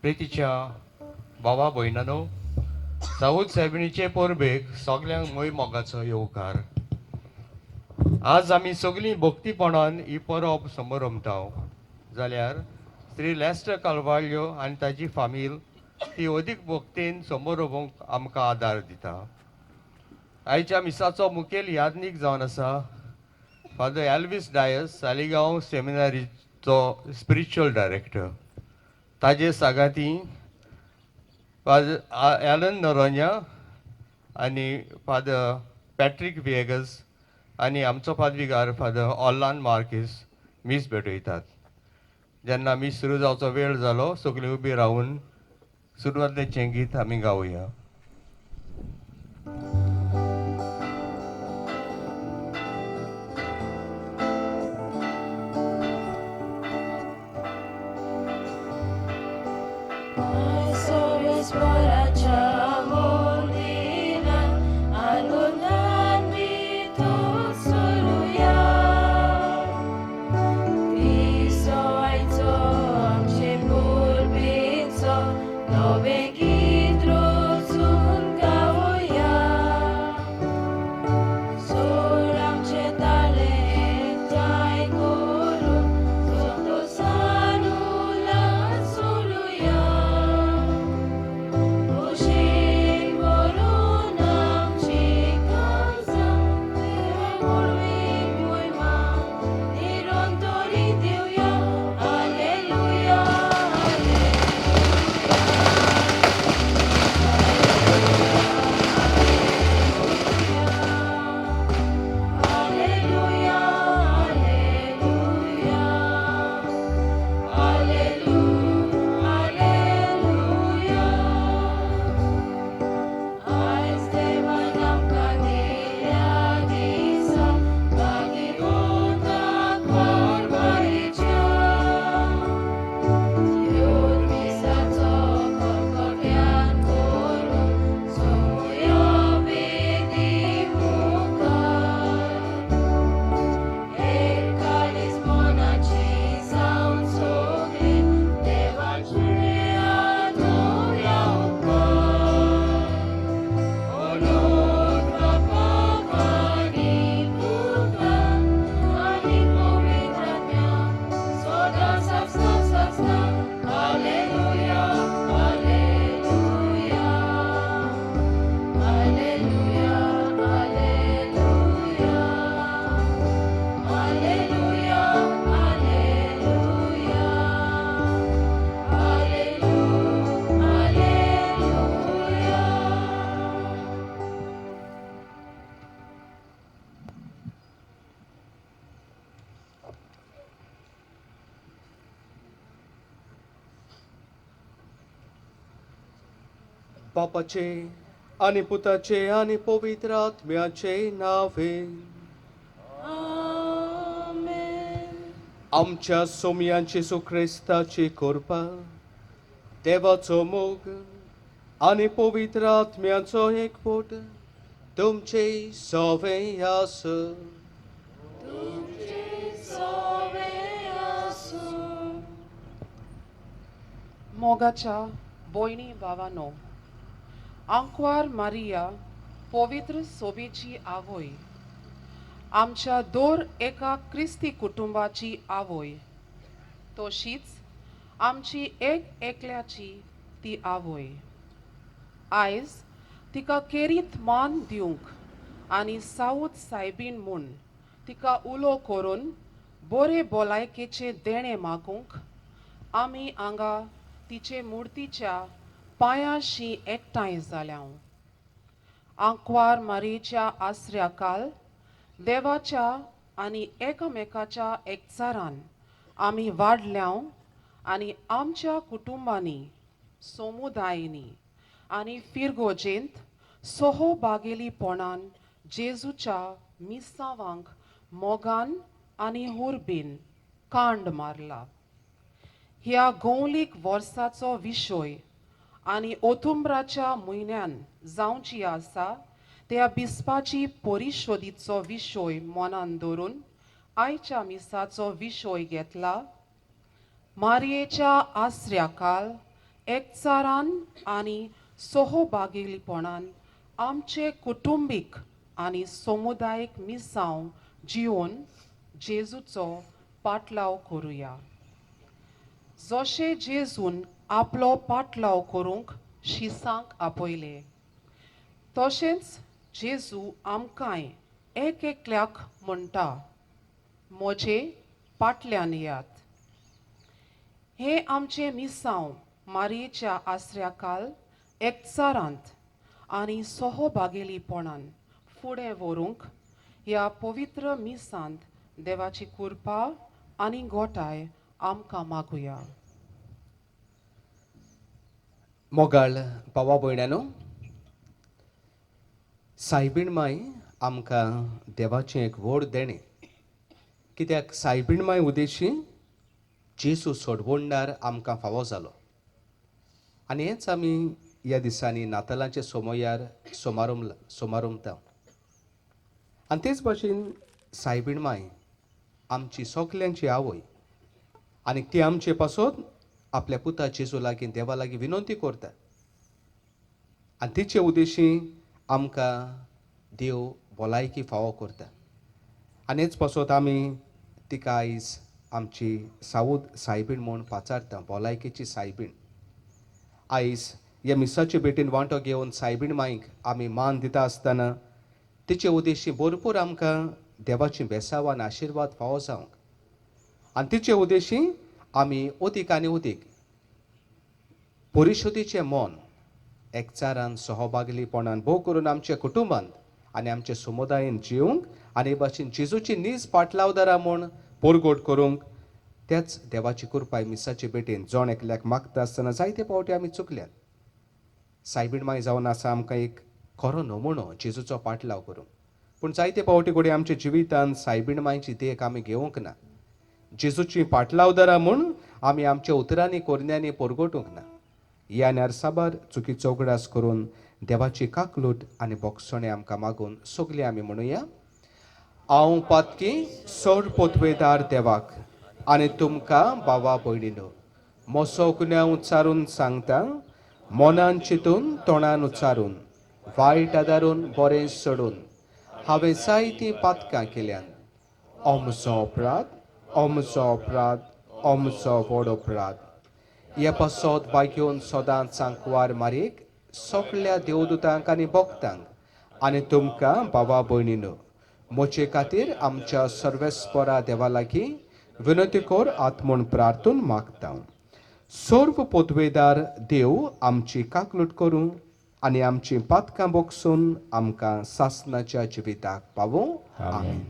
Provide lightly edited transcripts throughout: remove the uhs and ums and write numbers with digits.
प्रितीच्या बाबा भयणानो, सावूद सायबिणीचे परबेक सगल्यांक मोय मोगाचो येवकार. आज आमी सगळीं भक्तीपणान ही परब समरंभता जाल्यार श्री लॅस्टर कार्वाल्यो आनी ताजी फामील ती अदीक भक्तीन समरोवंक आमकां आदार दिता. आयच्या मिसाचो मुखेल याज्ञीक जावन आसा फादर एल्वीस डायस, सालिगांव सेमिनारीचो स्पिरिच्युअल डायरेक्टर. ताजे सागाती फादर एलन नरोन्या आनी फादर पॅट्रीक विएगस आनी आमचो पादविगार फादर ऑर्लान मार्कीस मीस भेटयतात. जेन्ना मीस सुरू जावचो वेळ जालो, सगळीं उबी रावन सुरवातेचें गीत आमी गावया. My soul is born. बापाचे आनी पुताचे आनी पवित्र आत्म्याचे नावे. आमेन. आमच्या सोमयान जेजू क्रिस्ताची कृपा, देवाचो मोग आनी पवित्र आत्म्याचो एकवट तुमचे सवे आसूं. तुमचे सवे आसूं. मोगाच्या भयणी भावानो, आंकवार मारिया पवित्र सोबेची आवय, आमच्या दर एका क्रिस्ती कुटुंबाची आवय, तशीच आमची एक एकल्याची ती आवय. आयज तिका केरीत मान दिवंक आनी सावूद सायबीण म्हूण तिका उलो करून बरे भलायकेचें देणें मागूंक आमी हांगा तिचे मुर्तीच्या पांयांशी एकठांय जाल्या. आंकवार मारयेच्या आसऱ्या काल देवाच्या आनी एकामेकाच्या एकचारान आमी वाडल्या आनी आमच्या कुटुंबांनी, समुदायांनी आनी फिरगोजेंत सहभागेलीपणान जेजूच्या मिसावांक मोगान आनी हुर्बीन कांड मारला. ह्या गोवलीक वर्साचो विशय आनी ओतुंब्राच्या म्हयन्यान जावची आसा त्या बिस्पाची परिशोदीचो विशय मनान धरून आयच्या मिसाचो विशय घेतला, मारयेच्या आसऱ्या काल एकचारान आनी सहभागीपणान आमचे कुटुंबीक आनी समुदायीक मिसांव जिवन जेजूचो पाटलाव करुया. जशें जेजून आपलो पाटलाव करूंक शिसांक आपयले तशेंच जेजू आमकांय एक एकल्याक म्हणटा, म्हजे पाटल्यान येयात. हें आमचें मिसांव मारयेच्या आसऱ्याकाल एकचारांत आनी सहभागेलीपणान फुडें व्हरूंक ह्या पवित्र मिसांत देवाची कृपा आनी गोठाय आमकां मागुया. मोगाळ भावा भयण्यानो, सायबीण माय आमकां देवाचें एक व्हड देणें. कित्याक सायबीण माय उदेशी जेजू सोडवणदार आमकां फावो जालो. आनी हेंच आमी ह्या दिसांनी नातालांचे सोमयार सोमारंभता. आनी तेच भाशेन सायबीण माय आमची सगल्यांची आवय आनी ती आमचे पासत आपल्या पुता जेजू लागीं देवा लागीं विनंती करता. आनी तिचे उदेशी आमकां देव भलायकी फावो करता. आनी हेच पासत आमी तिका आयज आमची सावूद सायबीण म्हूण पाचारता, भलायकेची सायबीण. आयज ह्या मिसाचे भेटीन वांटो घेवन सायबीण माईक आमी मान दिता आसतना तिचे उदेशी भरपूर आमकां देवाची बेसाव आनी आशिर्वाद फावो जावंक आनी तिचे उदेशी आमी अदीक आनी अदीक परिशुद्धीचें मन एकचारान सहभागीपणान भोव करून आमच्या कुटुंबांत आनी आमच्या समुदायेन जिवंक आनी हे भाशेन जेजूची नीज पाटलावदारां म्हूण परगट करूंक त्याच देवाची कृपाय मिसाचे भेटेन जण एकल्याक मागता आसतना जायते फावटी आमी चुकल्यात. सायबीण माय जावन आसा आमकां एक खरो नमुनो जेजूचो पाटलाव करूंक, पूण जायते फावटी घडये आमच्या जिवितांत सायबीण मायची देख आमी घेवंक ना. जेजूची पाटलावदारां म्हूण आमी आमच्या उतरांनी कोरण्यांनी परगटूंक ना. ह्या आनी साबार चुकीचो उगडास करून देवाची काकलूट आनी बोगसणें आमकां मागून सगळीं आमी म्हणुया, हांव पातकी सोड पोतवेदार देवाक आनी तुमकां भावा भयणीनो म्हजो गुन्यांव उच्चारून सांगता, मनान चिंतून तोंडान उच्चारून वायट आदारून बरें सोडून हांवें जायतीं पातकां केल्यान. अमचो अपराध, अमचो अपराध, अमचो व्हड अपराध. हे पासत बागेवन सदांच सांकवार मारीक सगल्या देवदूतांक आनी भक्तांक आनी तुमकां भावा भयणीनो म्हजे खातीर आमच्या सर्वेस्परा देवा लागीं विनंती कर आत्मूण प्रार्थून मागता. सर्व पदवेदार देव आमची काकलूट करूं आनी आमची पातकां बोगसून आमकां सासनाच्या जिविताक पावूं. आमेन.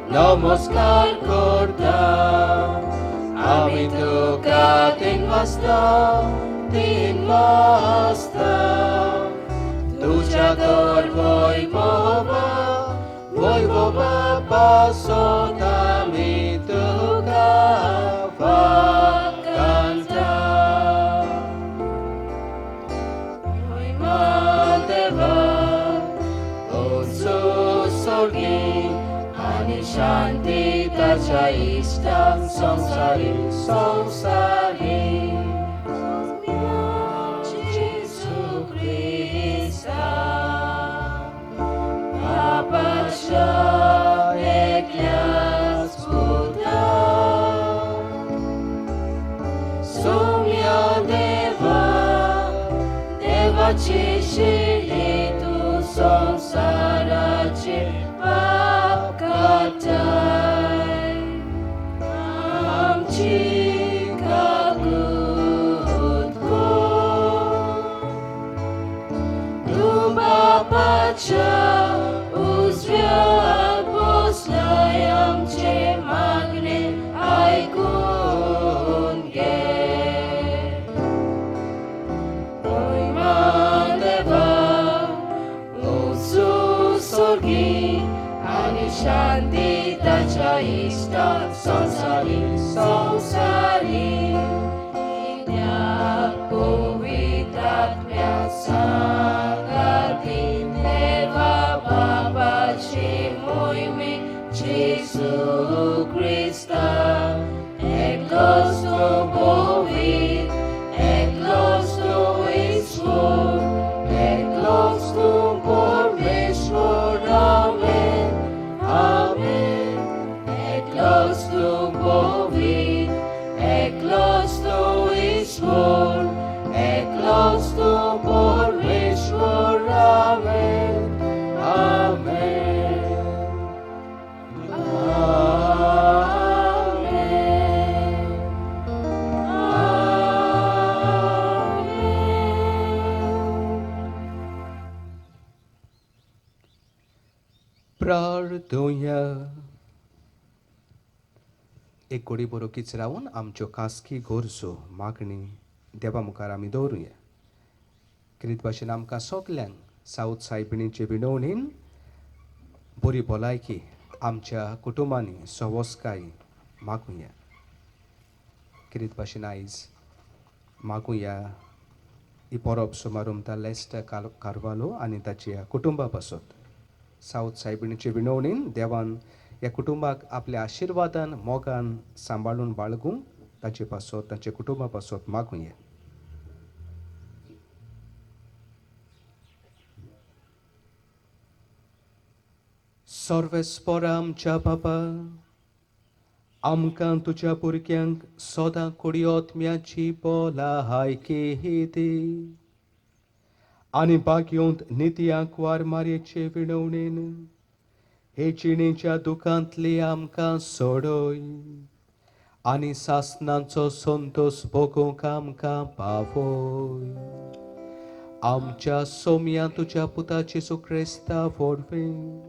नमस्कार करता आमी तुका तीन वाजता तीन वाजता तुज्या तर वैभवा वैभवा पासत आमी तुका वाकांता. महिमा देवा उंच स्वर्गी आनी शांती ताच्या इश्टांक संवसारी संवसारी. जेजू क्रिस्ता बापाच्या एकल्याच पुता सोम्या देवा देवाची शिली तूं संवसाराचे पाप काडटाय आमची काकूत कर. तूं बापाच्या उजव्याक बसलाय आमचे मागणे आयकून घे. महिमा देवा उंच स्वर्गी आनी शांती ताच्या इश्टांक संवसारी संवसारी. कित्याक पवित्र आत्म्या सांगाती देवा बापाची मोहिमे जेजू क्रिस्ता एकलोच तूं पवित्र एकलोच तूं ईश्वर एकलोच तूं परमेश्वर. आमेन आमेन. एकलोच तूं पवित्र एकलोच तूं ईश्वर एकलोच तूं परमेश्वर. आमेन आमेन आमेन आमेन. प्रार्थुया. एक घडी बरोकीच रावन आमच्यो खासगी गरजो मागणी देवा मुखार आमी दवरुया. क्रीत भाशेन आमकां सगल्यांक सावथ सायबिणीचे विनवणीन बरी भलायकी आमच्या कुटुंबांनी सवस्काय मागुया. क्रीत भाशेन आयज मागुया ही परब सुमारुमता लेस्टर कार्वालो आनी ताच्या कुटुंबा पासत. सावथ सायबिणीचे विनवणीन देवान ह्या कुटुंबाक आपल्या आशिर्वादान मोगान सांबाळून बाळगूंक ताचे पासत ताच्या कुटुंबा पासत मागुया. सर्वेस्पोरा आमच्या बाबा आमकां तुज्या भुरग्यांक सदां कुडयोत्म्याची बोला दी आनी बागयोंत नितयांक वार मारयेचे विणवणेन हे जिणेच्या दुखांतली आमकां सोडय आनी सासनांचो संतोश भोगूंक आमकां पावय. आमच्या सोम्या तुज्या पुता जेजू क्रिस्ता वरवीं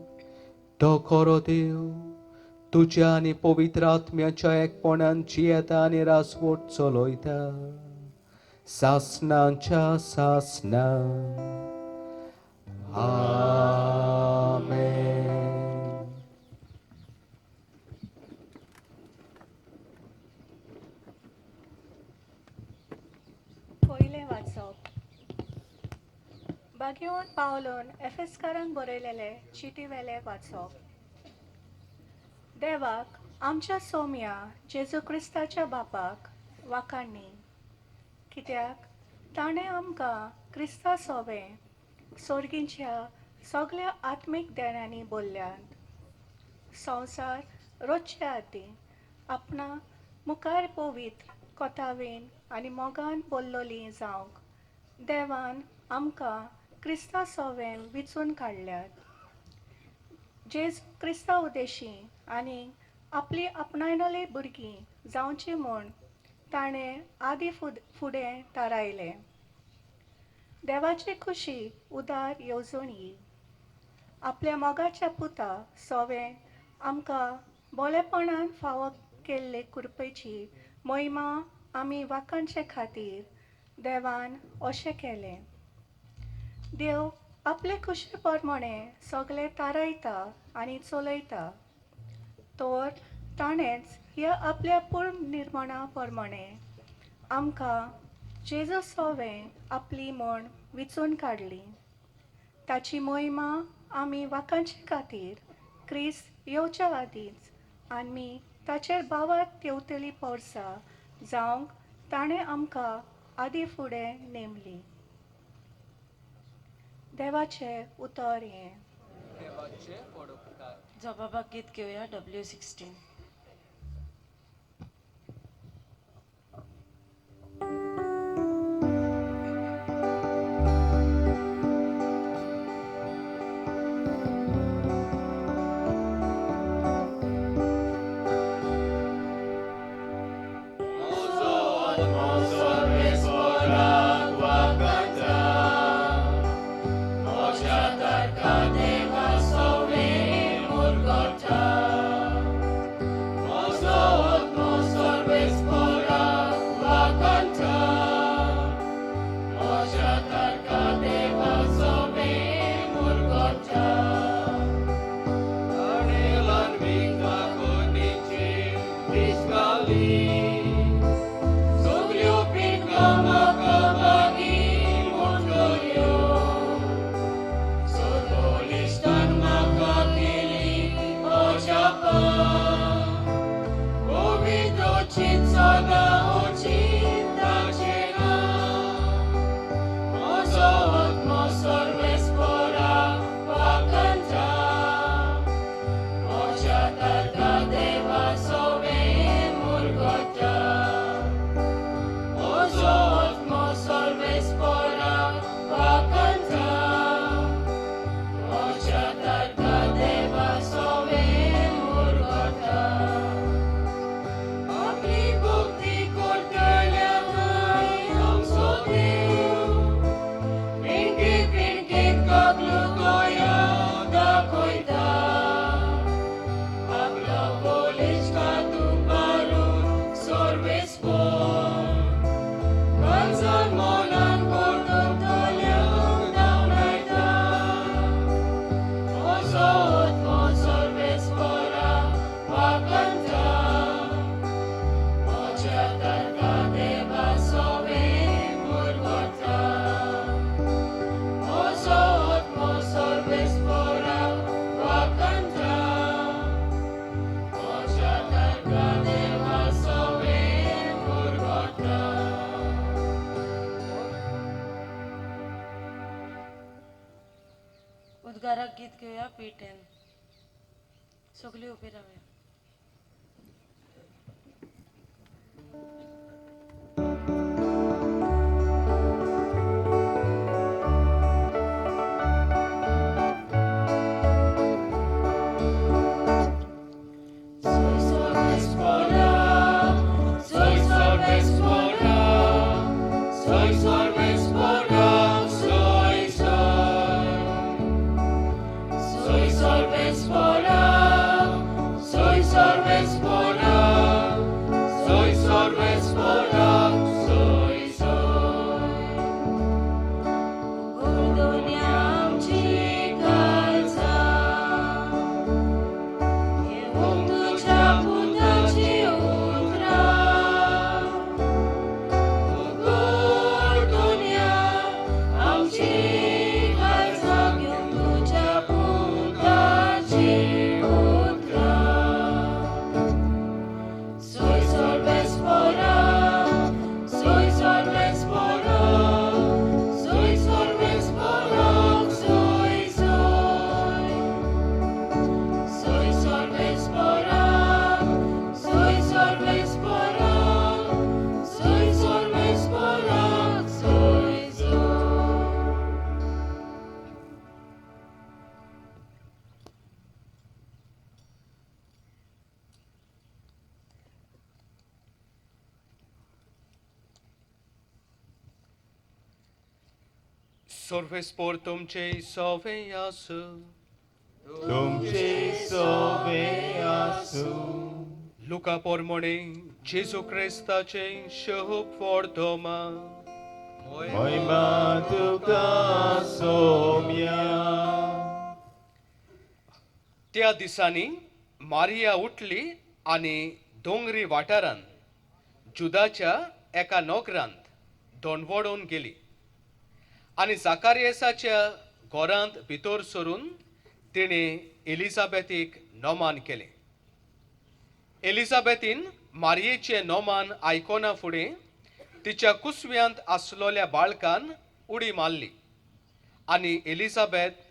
तो खरो देव तुज्या आनी पवित्र आत्म्याच्या एकपणान जियेता आनी रासवट चलयता सासनाच्या सासना. आमेन. पयलें वाचप बागेवन पावलोन एफेस्कारांक बरयलेले चिटी वेले वाचप. देवाक आमच्या सोम्या जेजू क्रिस्ताच्या बापाक वाखाणणी कित्याक ताणें आमकां क्रिस्ता सोबें सोर्गींच्या सगल्या आत्मीक देण्यांनी बोल्ल्यांत. संवसार रोजचे आदीं आपणा मुखार पवित्र कोतावेन आनी मोगान बोल्लोली जावंक देवान आमकां क्रिस्ता सोवें विचून काडल्यात. जेजू क्रिस्ता उदेशी आनी आपली आपणायनली भुरगीं जावची म्हूण ताणें आदी फुडें थारायलें. देवाची खुशी उदार येवजण ही आपल्या मोगाच्या पुता सोवें आमकां बोलेपणान फावो केल्ले कृपेची महिमा आमी वाखाणचे खातीर देवान अशें केलें. देव आपले खुशे प्रमाणे सगळें थारायता आनी चलयता, तर ताणेंच ह्या आपल्या पूर्ण निर्माणा प्रमाणे आमकां जेजू सोवें आपली म्हण विचून काडली. ताची महिमा आमी वाखाणचे खातीर क्रिस्त येवच्या आदींच आमी ताचेर भावार्थ येवतली पोरसां जावंक ताणें आमकां आदीं फुडें नेमली. देवाचें उतर हें. जबाबाक गीत घेवया W16. उद्गाराक गीत घेवया P10. सगळी उबी रावया. सर्वेस्पोर तुमचे सवे आसूं. तुमचे सोबे आसूं. लुका पोरमोणे जेजू क्रिस्ताचे शोभ वर्तमान. महिमा तुका सोम्या. त्या दिसांनी मारिया उठली आनी दोंगरी वाठारांत जुदाच्या एका नोकरांत दोंडवडून गेली आनी जाकारियसाच्या घरांत भितर सरून तिणें एलिझाबेथीक नोमान केलें. एलिझाबेथीन मारयेचें नोमान आयकना फुडें तिच्या कुसव्यांत आसलोल्या बाळकान उडी मारली आनी एलिझाबेथ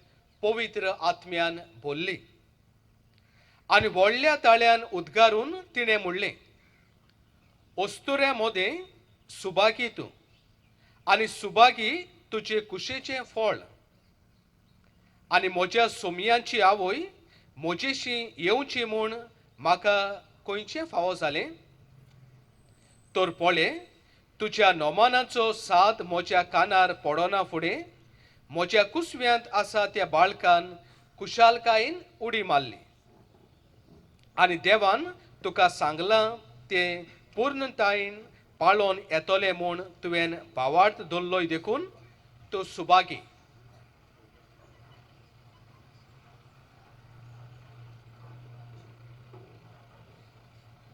पवित्र आत्म्यान भरली आनी व्हडल्या ताळ्यान उद्गारून तिणें म्हणलें, अस्तुऱ्या मोदें सुभागी तूं आनी सुभागी तुजे कुशेचें फळ, आनी म्हज्या सोमयांची आवय म्हजेशी येवची म्हूण म्हाका खंयचें फावो जालें? तर पळय, तुज्या नोमानाचो साद म्हज्या कानार पडना फुडें म्हज्या कुसव्यांत आसा त्या बाळकान खुशालकायेन उडी मारली आनी देवान तुका सांगलां तें पूर्णतायेन पाळोन येतलें म्हूण तुवें भावार्थ दवरलोय देखून तूं सुभागी.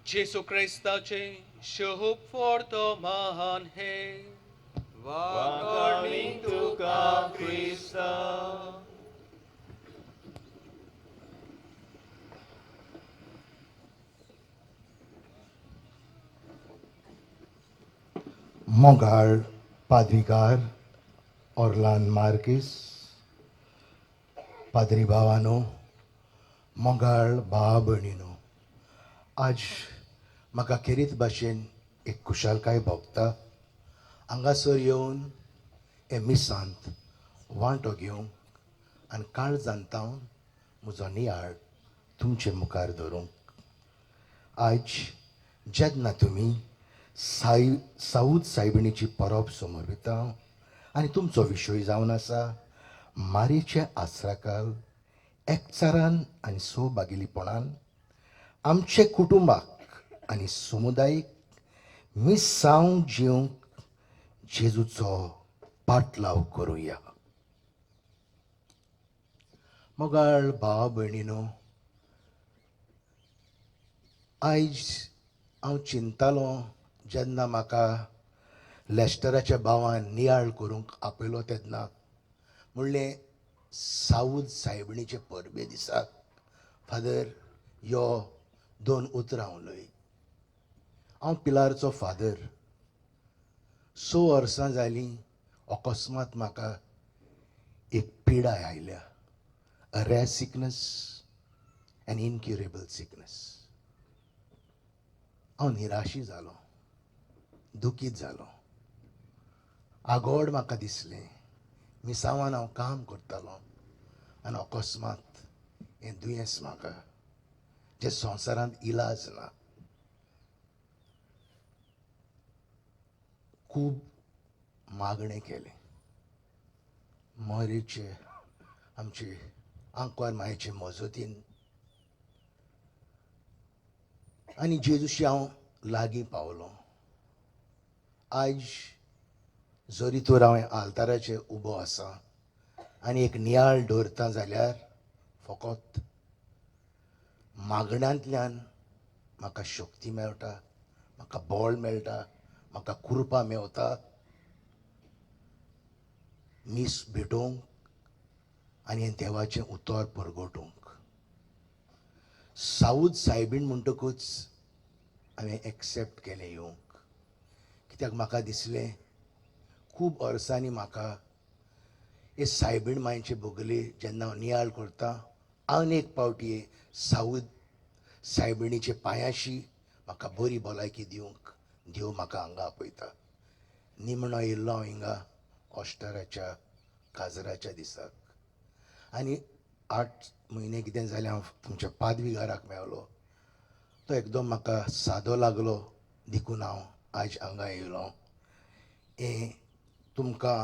जेसू क्रिस्ताचे शुभ वर्तमान हे. वाखाणी तुका क्रिस्ता. मोगाळ पाद्रीकार ओर्लान मार्कीस, पाद्री भावानो, मोगाळ भाव भयणीनो, आज म्हाका खेरीत भाशेन एक खुशालकाय भोगता हांगासर येवन हे मिसांत वांटो घेवंक आनी काळजान तावन म्हजो नियाळ तुमचे मुखार धरूंक. आयज जेन्ना तुमी साऊद सायबिणीची परब समर्पिता आनी तुमचो विशय जावन आसा मारीचे आसराकाल एकचारान आनी सोबागिलीपणान आमचे कुटुंबाक आनी समुदायीक मिसांव जिवंक जेजूचो पाटलाव करुया. मोगाळ भाव भयणीनो, आयज हांव चिंतालो जेन्ना म्हाका लेस्टराच्या भावान नियाळ करूंक आपयलो तेन्ना म्हणलें साऊद सायबिणीचे परबे दिसाक फादर यो दोन उतरां उलय. हांव पिलारचो फादर. 6 वर्सां जालीं अकस्मात म्हाका एक पिडाय आयल्या, a rare sickness, an incurable sickness. हांव निराशी जालो, दुखीत जालो. आगोड म्हाका दिसलें, मिसांवान हांव काम करतालो आनी अकस्मात हें दुयेंस म्हाका जें संवसारांत इलाज ना. खूब मागणें केलें मोरेचे आमचे आंकवार मायचे मजतीन आनी जेजूशी हांव लागीं पावलो. आयज जरी तर हांव आल्ताराचेर उबो आसा आनी एक नियाळ दवरता जाल्यार फकत मागण्यांतल्यान म्हाका शक्ती मेळटा, म्हाका बळ मेळटा, म्हाका कृपा मेवता मीस भेटोवंक आनी हें देवाचें उतर परगटूंक. साऊद सायबीण म्हणटकूच हांवें एक्सेप्ट केलें येवंक, कित्याक म्हाका दिसलें खूब वर्सांनी म्हाका हे सायबीण मांयचे बगले जेन्ना हांव नियाळ करता आनी एक पावटी साऊद सायबिणीचे पांयाशी म्हाका बरी भलायकी दिवंक देव म्हाका हांगा आपयता. निमणो येयल्लो हांव हिंगा ऑस्टराच्या काजराच्या दिसाक आनी 8 म्हयने कितें जालें हांव तुमच्या पादविगाराक मेवलो. तो एकदम म्हाका सादो लागलो देखून हांव आयज हांगा येयलो हें तुमकां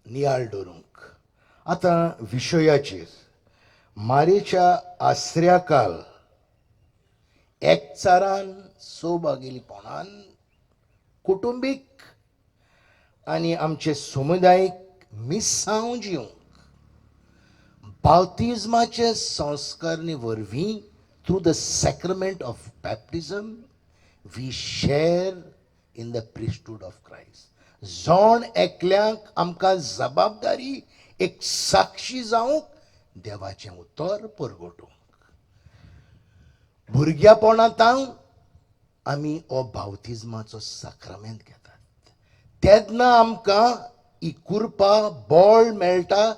नियाळ दवरूंक. आतां विशयाचेर मारेच्या आसऱ्याकाल एकचारान सोबागेलीपणान कुटुंबीक आनी आमचे समुदायीक मिसांव जिवंक बावतिज्माचे संस्कारणे वरवीं, through the sacrament of baptism, we share in the priesthood of Christ. जण एकल्याक आमकां जबाबदारी एक साक्षी जावंक, देवाचें उतर परगटूंक. भुरग्यापणांत आमी हो बावतिज्माचो साक्रामेंत घेतात तेन्ना आमकां ही कुरपा बळ मेळटा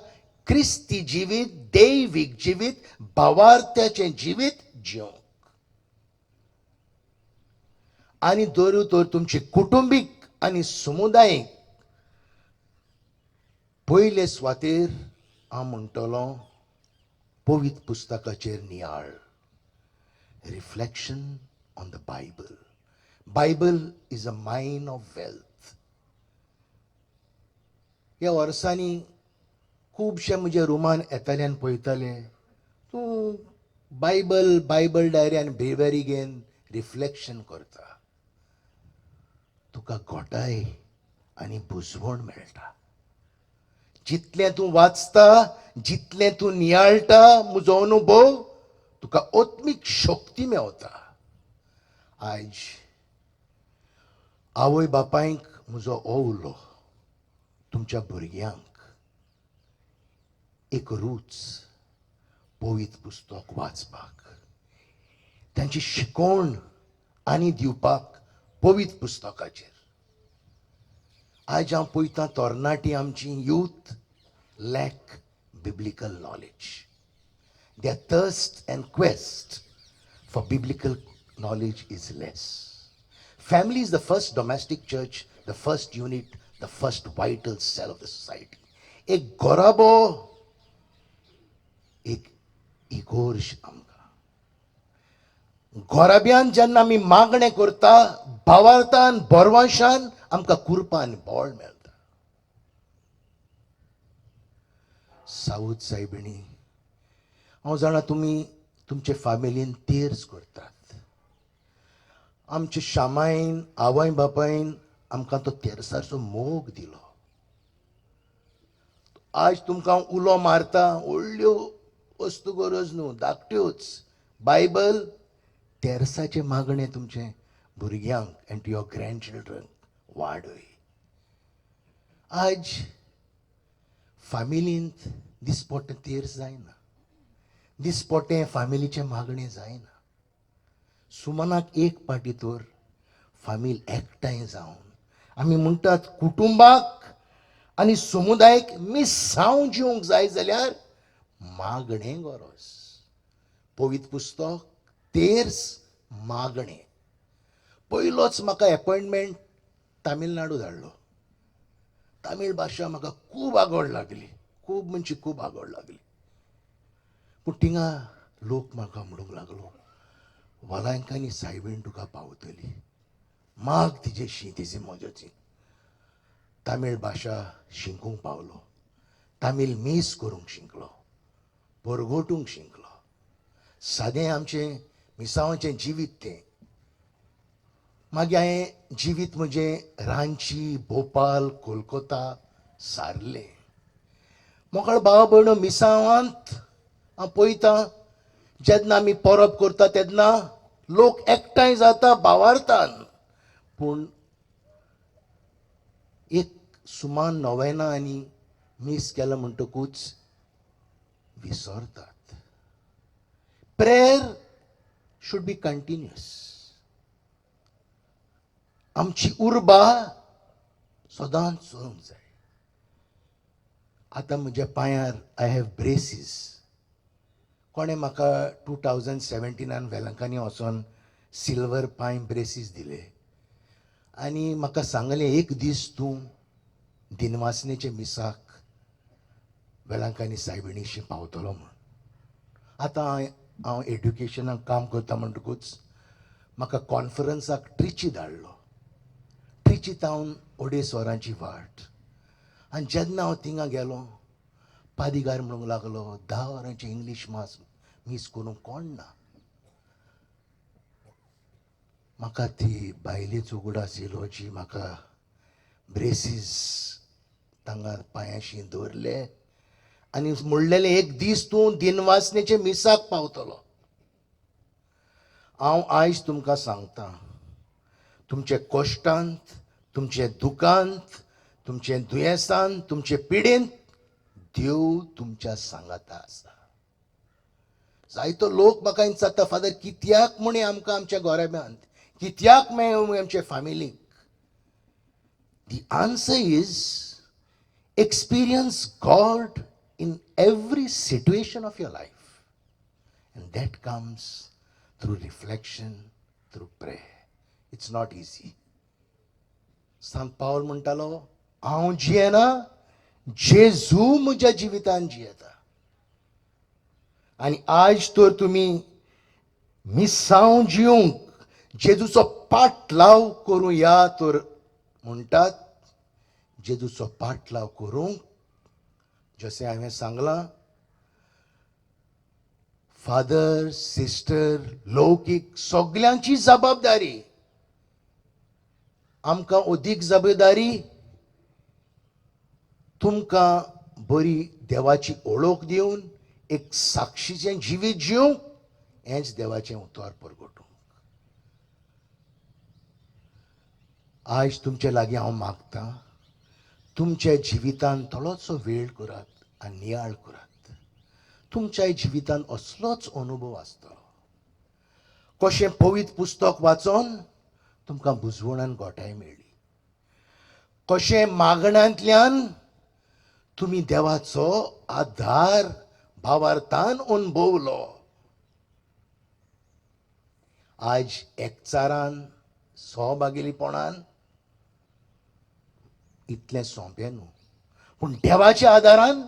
क्रिस्ती जिवीत, दैवीक जिवीत, भावार्थ्याचें जिवीत जिवंक. आनी दरू तर तुमचे कुटुंबीक आनी समुदायीक पयले सुवातेर हांव म्हणटलो पवित्र पुस्तकाचेर नियाळ, reflection on the Bible. Bible is a mine of wealth. ह्या वर्सांनी खुबशे म्हज्या रुमान येताले आनी पळयताले, तूं बायबल, बायबल डायरी आनी ब्रेवरी घेवन रिफ्लेक्शन करता, तुका घोटाय आनी बुजवण मेळटा. जितलें तूं वाचता, जितलें तूं नियाळटा, म्हजो अनुभव, तुका आत्मीक शक्ती मेवता. आयज आवय बापायक म्हजो हो उलो, तुमच्या भुरग्यांक एक रूच पवित्र पुस्तक वाचपाक, तांची शिकवण आनी दिवपाक पवित्र पुस्तकाचेर. आयज हांव पळयतां तरणाटी आमची youth lack biblical knowledge. Their thirst and quest for biblical knowledge is less. Family is the first domestic church, the first unit, the first vital cell of the society. एक घराबो एक इगोर्ज आमकां. घराब्यान जेन्ना आमी मागणें करता भावार्थान, बरवाशान, आमकां कुरपा आनी बळ मेळटा. सावूद सायबिणी, हांव जाणा तुमी तुमचे फामिलीन तेर्स करतात. आमचे शामायन आवय बापायन आमकां तो तेर्साचो मोग दिलो. आज तुमकां हांव उलो मारता, व्हडल्यो वस्तू गरज न्हू, धाकट्योच बायबल, तेर्साचें मागणें तुमचें भुरग्यांक and to your grand children वाडय. आज फामिलींत दिसपट्टें तेर्स जायना, दिसपट्टें फामिलीचें मागणें जायना. सुमनाक एक पाटी तर फामील एकठांय जावन आमी म्हणटात कुटुंबाक आनी समुदायक मिसांव जिवंक जाय जाल्यार मागणें गरज. पवित्र पुस्तक, तेर्स, मागणें. पयलोच म्हाका एपॉयंटमेंट तामिळनाडू धाडलो. तामीळ भाशा म्हाका खूब आगोड लागली, खूब म्हणजे खूब आगोड लागली. पूण थिंगा लोक म्हाका म्हणूंक लागलो, वलांकांनी सायबीण तुका पावतली, माग तिजेशी, तिजे म्हज्याची. तामीळ भाशा शिकूंक पावलो, तामीळ मीस करूंक शिकलो, परगोटूंक शिकलो. सादें आमचें मिसांवाचें जिवीत तें. मागीर हांवें जिवीत म्हजें रांची, भोपाल, कोलकोता सारलें. मोगाळ भाव भयणो, मिसांवांत हांव पळयतां जेन्ना आमी परब करता तेन्ना लोक एकठांय जाता भावार्थान, पूण एक सुमान नोवेना आनी मीस केलें म्हणटकूच विसरतात. Prayer should be continuous. आमची उर्बा सदांच चलूंक जाय. आतां म्हज्या पांयार I have braces. कोणें म्हाका 2017 वेलंकांनी वचोन सिल्वर पांय ब्रेसीस दिले आनी म्हाका सांगलें, एक दीस तूं दिनवासनेच्या मिसाक वेळांकांनी सायबिणीशी पावतलो म्हूण. आतां हांव एड्युकेशनाक काम करता म्हणटकूच म्हाका कॉन्फरन्साक ट्रिची धाडलो. ट्रिची तावन 2.5 वरांची वाट. आनी जेन्ना हांव थिंगा गेलो, पादिगार म्हणूंक लागलो, 10 वरांचें इंग्लीश मास मीस करूंक कोण ना. म्हाका ती बायलेचो उगडास येयलो जी म्हाका ब्रेसीस तांगा पांयाशी दवरले आनी म्हणलेलें, एक दीस तूं दिनवासनेचे मिसाक पावतलो. हांव आयज तुमकां सांगता, तुमचे कश्टांत, तुमचे दुकांत, तुमचे दुयेंसान, तुमचे पिडेंत देव तुमच्या सांगाता आसा. जायतो लोक म्हाका विचारता, फादर कित्याक म्हणी आमकां आमच्या गोरेब्यांत, कित्याक मेळ्ळें आमचे फामिलीक? The answer is experience God in every situation of your life, and that comes through reflection, through prayer. It's not easy. Sant पावल म्हणटालो, हांव जियेना, जेजू म्हज्या जिवितान जियेता. आनी आज तर तुमी मिसांव जिवंक जेजूचो पाटलाव करूं या तर म्हणटात, जेजूचो पाटलाव करूंक जशें हांवें सांगलां, फादर, सिस्टर, लौकीक सगल्यांची जबाबदारी. आमकां अदीक जबाबदारी तुमकां बरी देवाची ओळख दिवन एक साक्षीचें जिवीत जिवंक हेंच देवाचें उतर परगटूंक. आयज तुमचे लागीं हांव मागतां, तुमच्या जिवितान थोडोसो वेळ करात आनी नियाळ करात. तुमच्या जिवितान असलोच अनुभव आसतलो. कशें पवित्र पुस्तक वाचोन तुमकां बुजवणान गोठाय मेळ्ळी, कशें मागण्यांतल्यान तुमी देवाचो आधार भावार्थान अनुभवलो. आयज एकचारान सहभागीपणान इतलें सोंपें न्हू, पूण देवाच्या आदारान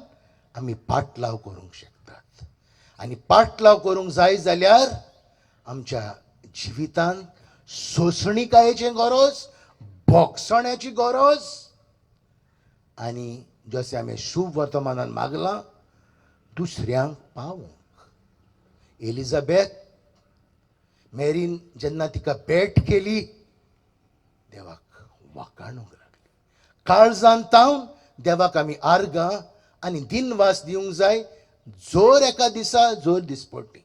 आमी पाटलाव करूंक शकतात. आनी पाटलाव करूंक जाय जाल्यार आमच्या जिवितान सोंसणिकायेचें गरज, भोगसण्याची गरज, आनी जशें आमी शुभ वर्तमानान मागलां दुसऱ्यांक पावोवंक. एलिझाबेथ मेरीन जेन्ना तिका भेट केली, देवाक वाखाणूंक लागली. काळजान तावन देवाक आमी आर्गां आनी दिनवास दिवंक जाय, जोर एका दिसा जोर दिसपडटी.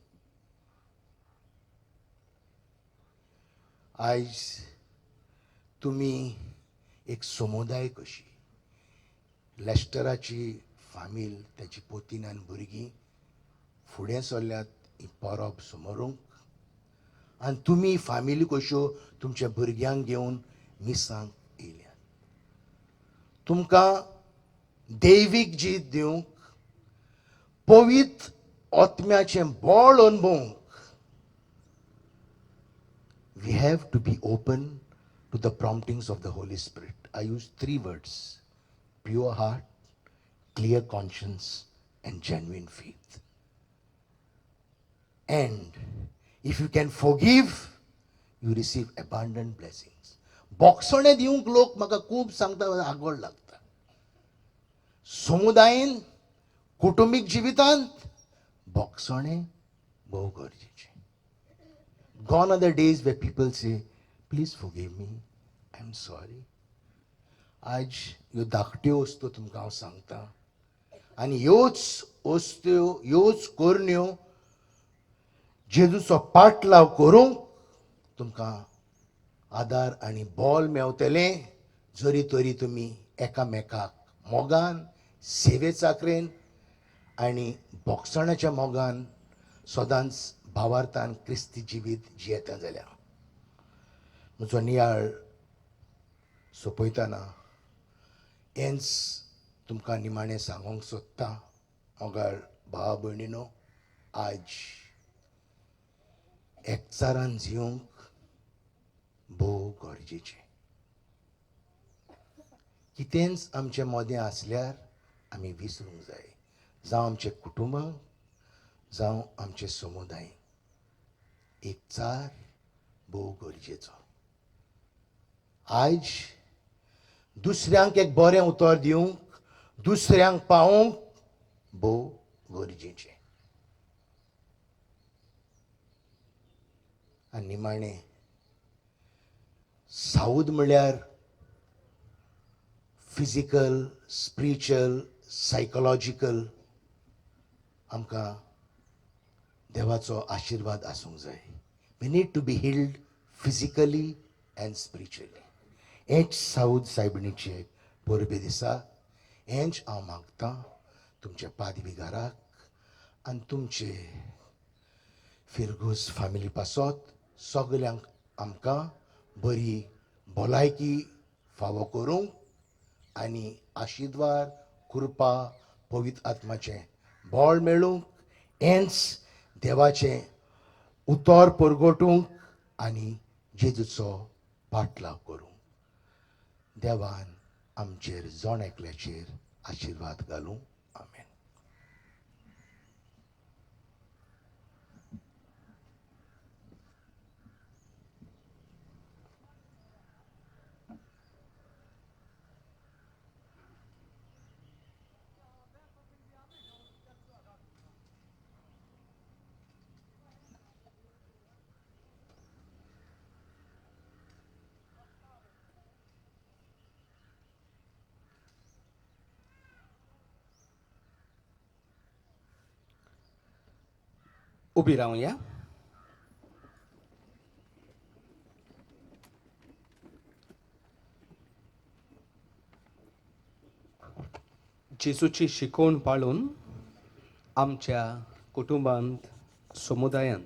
आयज तुमी एक समुदाय कशी, लेस्टराची फामील, ताची पोतीन आनी भुरगीं फुडें सरल्यात ही परब समोरूंक, आनी तुमी फामिली कश्यो तुमच्या भुरग्यांक घेवन मिसांक येयल्यात. तुमकां दैवीक जीत दिवंक, पवित्र आत्म्याचें बळ अनुभवंक, we have to be open to the promptings of the Holy Spirit. I use 3 words: pure heart, clear conscience, and genuine faith. And if you can forgive, you receive abundant blessings. बोगसणें दिवंक लोक म्हाका खूब सांगता, आगोळ लागता. समुदायेन, कुटुंबीक जिवितांत बोगसणें भोव गरजेचें. Gone are the days where people say, please forgive me, I'm sorry. आज ह्यो धाकट्यो वस्तू तुमकां हांव सांगता, आनी ह्योच वस्तू, ह्योच करण्यो जेजूचो पाटलाव करूंक तुमकां आदार आनी बळ मेवतलें, जरी तरी तुमी एकामेकाक मोगान, सेवे चाकरेन आनी बोगसणाच्या मोगान सदांच भावार्थान क्रिस्ती जिवीत जियेता जाल्यार. म्हजो नियाळ सोंपयतना हेंच तुमकां निमाणें सांगूंक सोदता, मोगाळ भाव भयणीनो, आज एकचारान जिवंक भोव गरजेचें. कितेंच आमचे मोदें आसल्यार आमी विसरूंक जाय, जावं आमचे कुटुंबांक, जावं आमचे समुदाय. एकचार भोव गरजेचो. आयज दुसऱ्यांक एक बरें उतर दिवंक, दुसऱ्यांक पावोवंक भोव गरजेचें. आनी निमाणें साऊद म्हळ्यार फिजिकल, स्पिरिच्युअल, सायकोलॉजिकल आमकां देवाचो आशिर्वाद आसूंक जाय. We need to be healed physically and spiritually. हेंच साऊद सायबिणीचे परबे दिसा हेंच हांव मागतां तुमच्या पादविगाराक आनी तुमचे फिरगूज फामिली पासत सगल्यांक आमकां बरी भलायकी फावो करूंक आनी आशिर्वाद, कृपा, पवित्र आत्माचें बळ मेळूंक, हेंच देवाचें उतर परगटूंक आनी जेजूचो पाटलाव करूंक देवान आमचेर जण एकल्याचेर आशिर्वाद घालूं. आमेन. उबी रावया. जेजूची शिकवण पाळून आमच्या कुटुंबांत, समुदायांत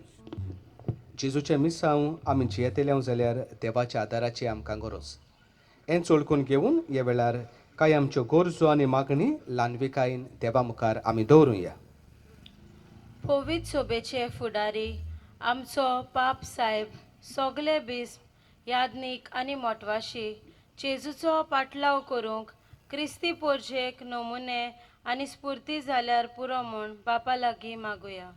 जेजूचें मिसांव आमी जियेतले जाल्यार देवाच्या आदाराची आमकां गरज. हें चोळकून घेवन ह्या वेळार कांय आमच्यो गरजो आनी मागणी ल्हानविकायेन देवा मुखार आमी दवरुया. पवित्र सोबेचे फुडारी आमचो पाप साहेब, सगले बिस्प, याज्ञीक आनी मोटवाशी जेजूचो पाटलाव करूंक क्रिस्ती पोरजेक नमुने आनी स्फुर्ती जाल्यार पुरो म्हूण बापा लागीं मागुया.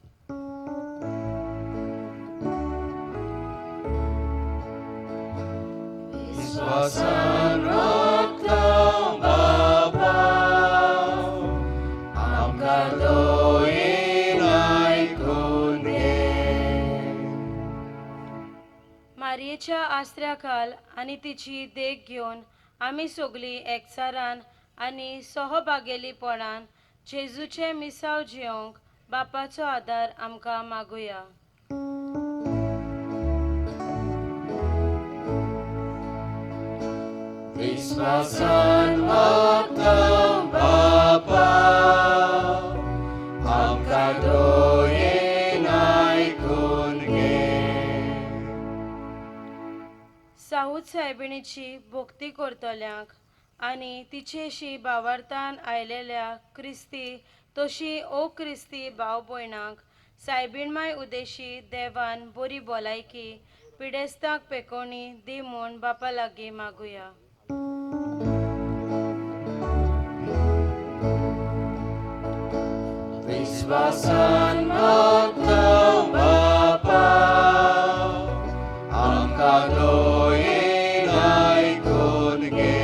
विस्वासान वता बापा, आमकां दयेन आयकून घे. मारयेच्या आसऱ्या खाल आनी तिची देख घेवन आमी सगलीं एकचारान आनी सहभागेलीपणान जेजूचें मिसाव जियोंक बापाचो आदार आमकां मागुया. विस्वासान वता बापा, आमकां दयेन आयकून घे. साऊद सायबिणीची भक्ती करतल्यांक आनी तिचेशी भावार्थान आयलेल्या क्रिस्ती तशी ओ क्रिस्ती भाव भयणांक सायबीणमाय उदेशी देवान बरी भलायकी, पिडेस्तांक पेकोवणी दी म्हूण बापा लागीं मागुया. विस्वासान वता बापा, आमकां दयेन आयकून घे.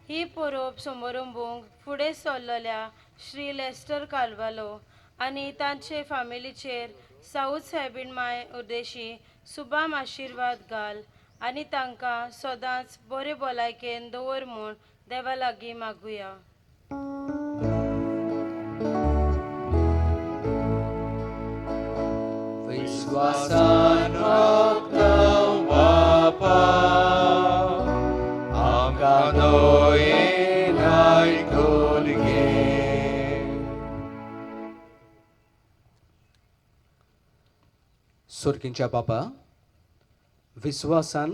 ही परब समारंभूंक फुडें सरलेल्या श्री लेस्टर कार्वालो आनी तांचे फामिलीचेर साऊद सायबीण माय उद्देशी सुबाम आशिर्वाद घाल आनी तांकां सदांच बरे भलायकेन दवर म्हूण देवा लागीं मागुया. विस्वासान वता बापा, आमकां दयेन आयकून घे. सोर्गींच्या बापा, विस्वासान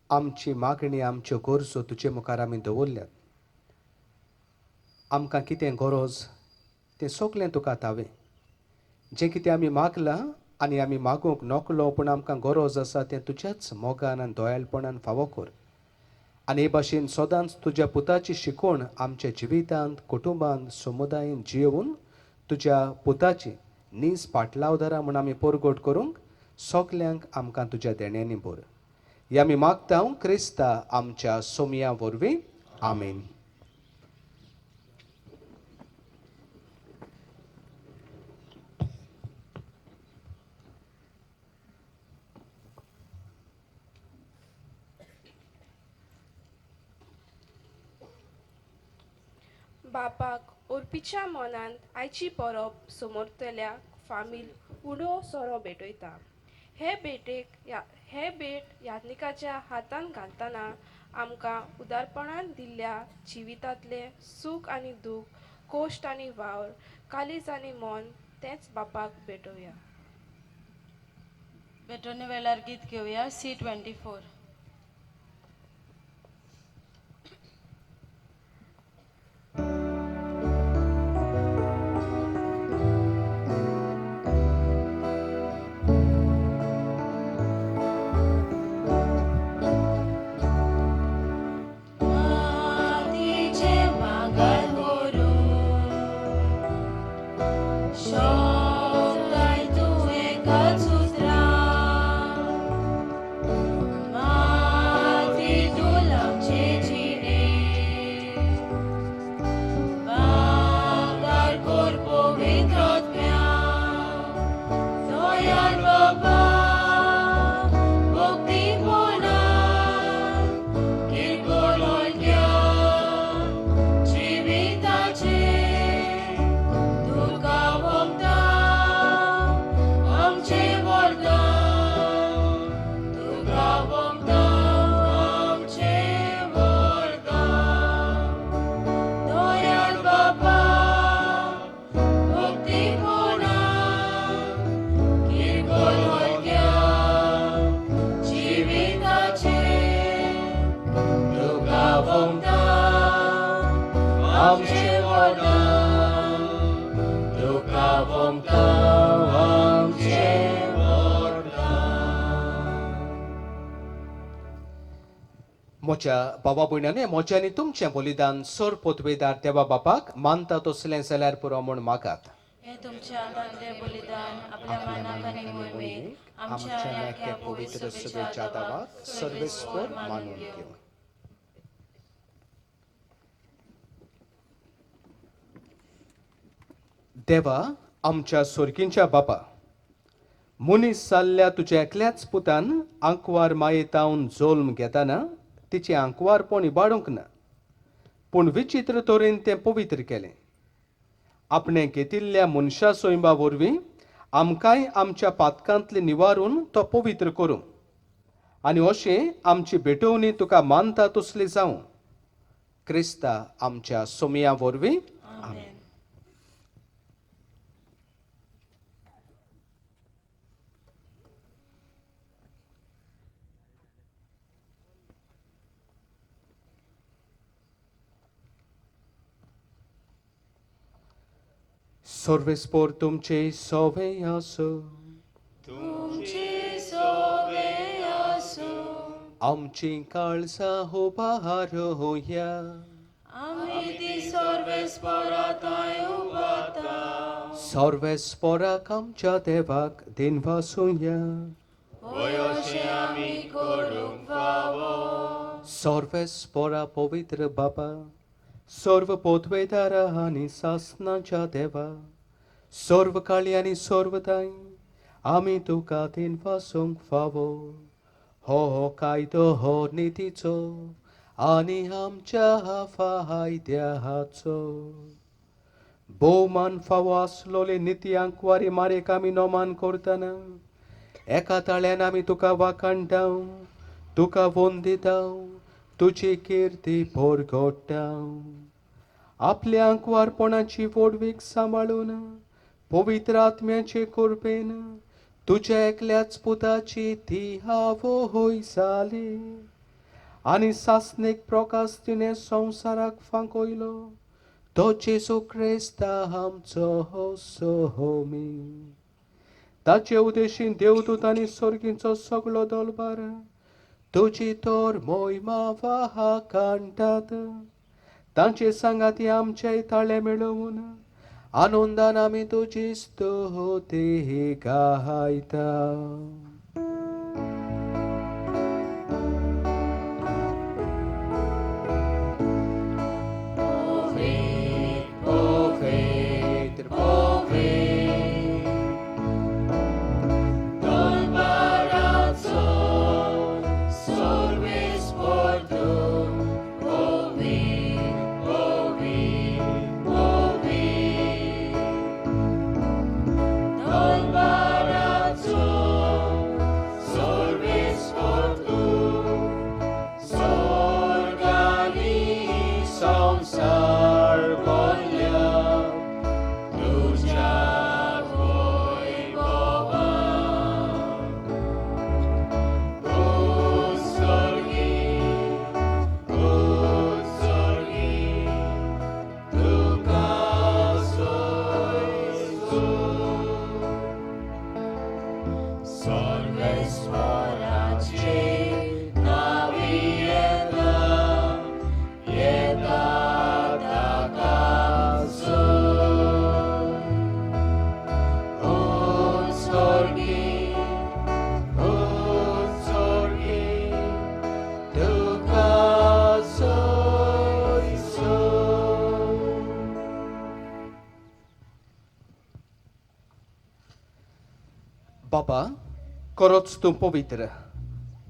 आमची मागणी, आमच्यो गरजो तुजे मुखार आमी दवरल्यात. आमकां कितें गरज तें सगलें तुका तावें. जें कितें आमी मागलां आनी आमी मागूंक नकलो पूण आमकां गरज आसा तें तुज्याच मोगान आनी दयाळपणान फावो कर. आनी हे भाशेन सदांच तुज्या पुताची शिकवण आमच्या जिवितांत, कुटुंबांत, समुदायेंत जियोवन तुज्या पुताची नीज पाटलावदारां म्हूण आमी परगट करूंक सगल्यांक आमकां तुज्या देण्यांनी भर. हे आमी मागता क्रिस्ता आमच्या सोमया वरवीं. आमेन. बापाक ओर्पीच्या मनान आयची परब समोरतल्या फामील उडो सोरो भेटयता. हे भेटेक हे भेट याज्ञिकाच्या हातान घालतना आमकां उदारपणान दिल्ल्या जिवितांतलें सूख आनी दूख, कोश्ट आनी वावर, काळीज आनी मन तेंच बापाक भेटोवया. भेटवणे वेळार गीत घेवया C24. मातीचे भांगर करून शकताय तूं एकाच उतरान, माती दुलामचे जिणे भांगर कर पवित्र आत्म्यान, दयाळ बाबा भक्तीपणान किरकोळ हलक्या जिविताचे तुका ओंपता आमचें वरदान, तुका ओंपता आमचें वरदान. दयाळ बाबा भक्तीपणान किरकोळ हलक्या जिविताचे तुका ओंपता आमचें वरदान, तुका ओंपता आमचें वरदान. म्हज्या बाबा भयणांनी म्हजें आनी तुमचें बलिदान सर पोतवेदार देवा बापाक मानता तसलें जाल्यार पुरो म्हूण मागात. हे तुमच्या हातांतलें बलिदान आपल्या मानाक आनी मोहिमेक आमच्या आमच्या आनी ह्या पवित्र सभेच्या दावाक सर्वेस्पर मानून घेवं. देवा आमच्या सोर्कींच्या बापा, मनीस जाल्ल्या तुज्या एकल्याच पुतान आंकवार मायेतावन जल्म घेताना तिचें आंकवारपण इबाडूंक ना, पूण विचित्र तरेन तें पवित्र केलें. आपणें घेतिल्ल्या मनशा सोयंबा वरवीं आमकांय आमच्या पातकांतले निवारून तो पवित्र करूं आनी अशें आमची भेटवणी तुका मानता तसली जावं. क्रिस्ता आमच्या सोमया वरवीं. आमेन. सर्वेस्पोर तुमचे सोवे आसो. तुमचे सोवे आसूं. आमची काळजां उबारोया. आमी ती सर्वेस्पराताय उबाता. सर्वेस्पोराक आमच्या देवाक दिनवासुया. होय अशें आमी करूंक फावो. सर्वेस्पोरा पवित्र बाबा, सर्व पोतवेदारा आनी सासनाच्या देवा, सर्व काळी आनी सर्वताय आमी तुका दिनवासूंक फावो. हो कायदो हो नितीचो आनी आमच्या फायद्याचो. भोवमान फावो आसलोले निती आंकवारी मारेक आमी नोमान करतना एका ताळ्यान आमी तुका वाखाणटाव, तुका वंदिताव, तुजी किर्ती परगटाव. आपल्या आंकवारपणाची व्हडवीक सांबाळून पवित्र आत्म्याचे कृपेन तुज्या एकल्याच पुताची ती आवय जाली आनी सासणीक प्रकाश तिणें संवसाराक फांकयलो तो जेजू क्रिस्ता आमचो सोमी. ताचे उदेशीन देवदूत आनी सर्गींचो सगळो दलबार तुजी तर मोहिमा वाखाणटात. तांचे सांगाती आमचे ताळे मेळोवन आनंदान आमी तुजी स्तुती गायता. पवित्र, पवित्र, दलबाराचो सर्वेस्पर तूं, पवित्र, पवित्र, नावी येता येता ताका सोड. उत्सर्गी उत्सर्गी तुका सोय सोड. बाबा, खरोच तूं पवित्र,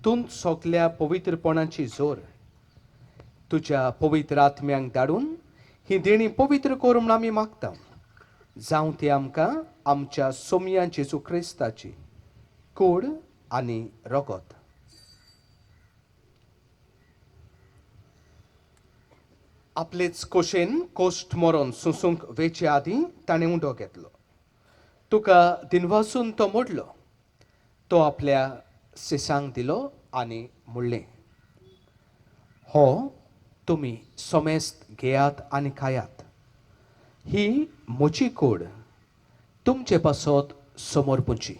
तूं सगल्या पवित्रपणाची जोर. तुज्या पवित्र आत्म्यांक धाडून ही देणी पवित्र कर म्हूण आमी मागता. जावं ती आमकां आमच्या सोमया जेजू क्रिस्ताची कूड आनी रगत. आपलेच कोशेन कोश्ट मरोन सोंसूंक वेचे आदीं ताणें उंडो घेतलो. तुका दिनवासून तो मोडलो. तो आपल्या सिसांक दिलो आनी म्हणलें, हो तुमी समेस्त घेयात आनी खायात. ही म्हजी कूड तुमचे पासत समर्पूची.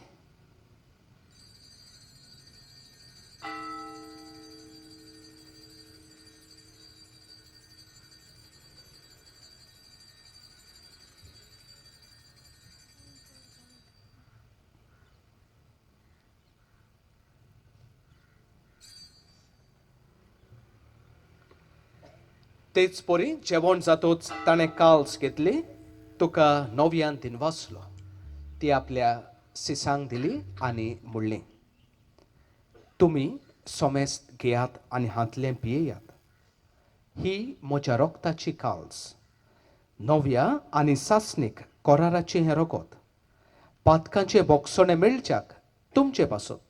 तेच परी जेवण जातोच ताणें काल्स घेतली, तुका नव्यान दिनवासलो, ती आपल्या सिसांक दिली आनी म्हणलें, तुमी सोमेस्त घेयात आनी हांतलें पियेयात. ही म्हज्या रक्ताची काल्स, नव्या आनी सासणीक कोराराचें हें रगत, पातकांचें बोगसणें मेळच्याक तुमचे पासत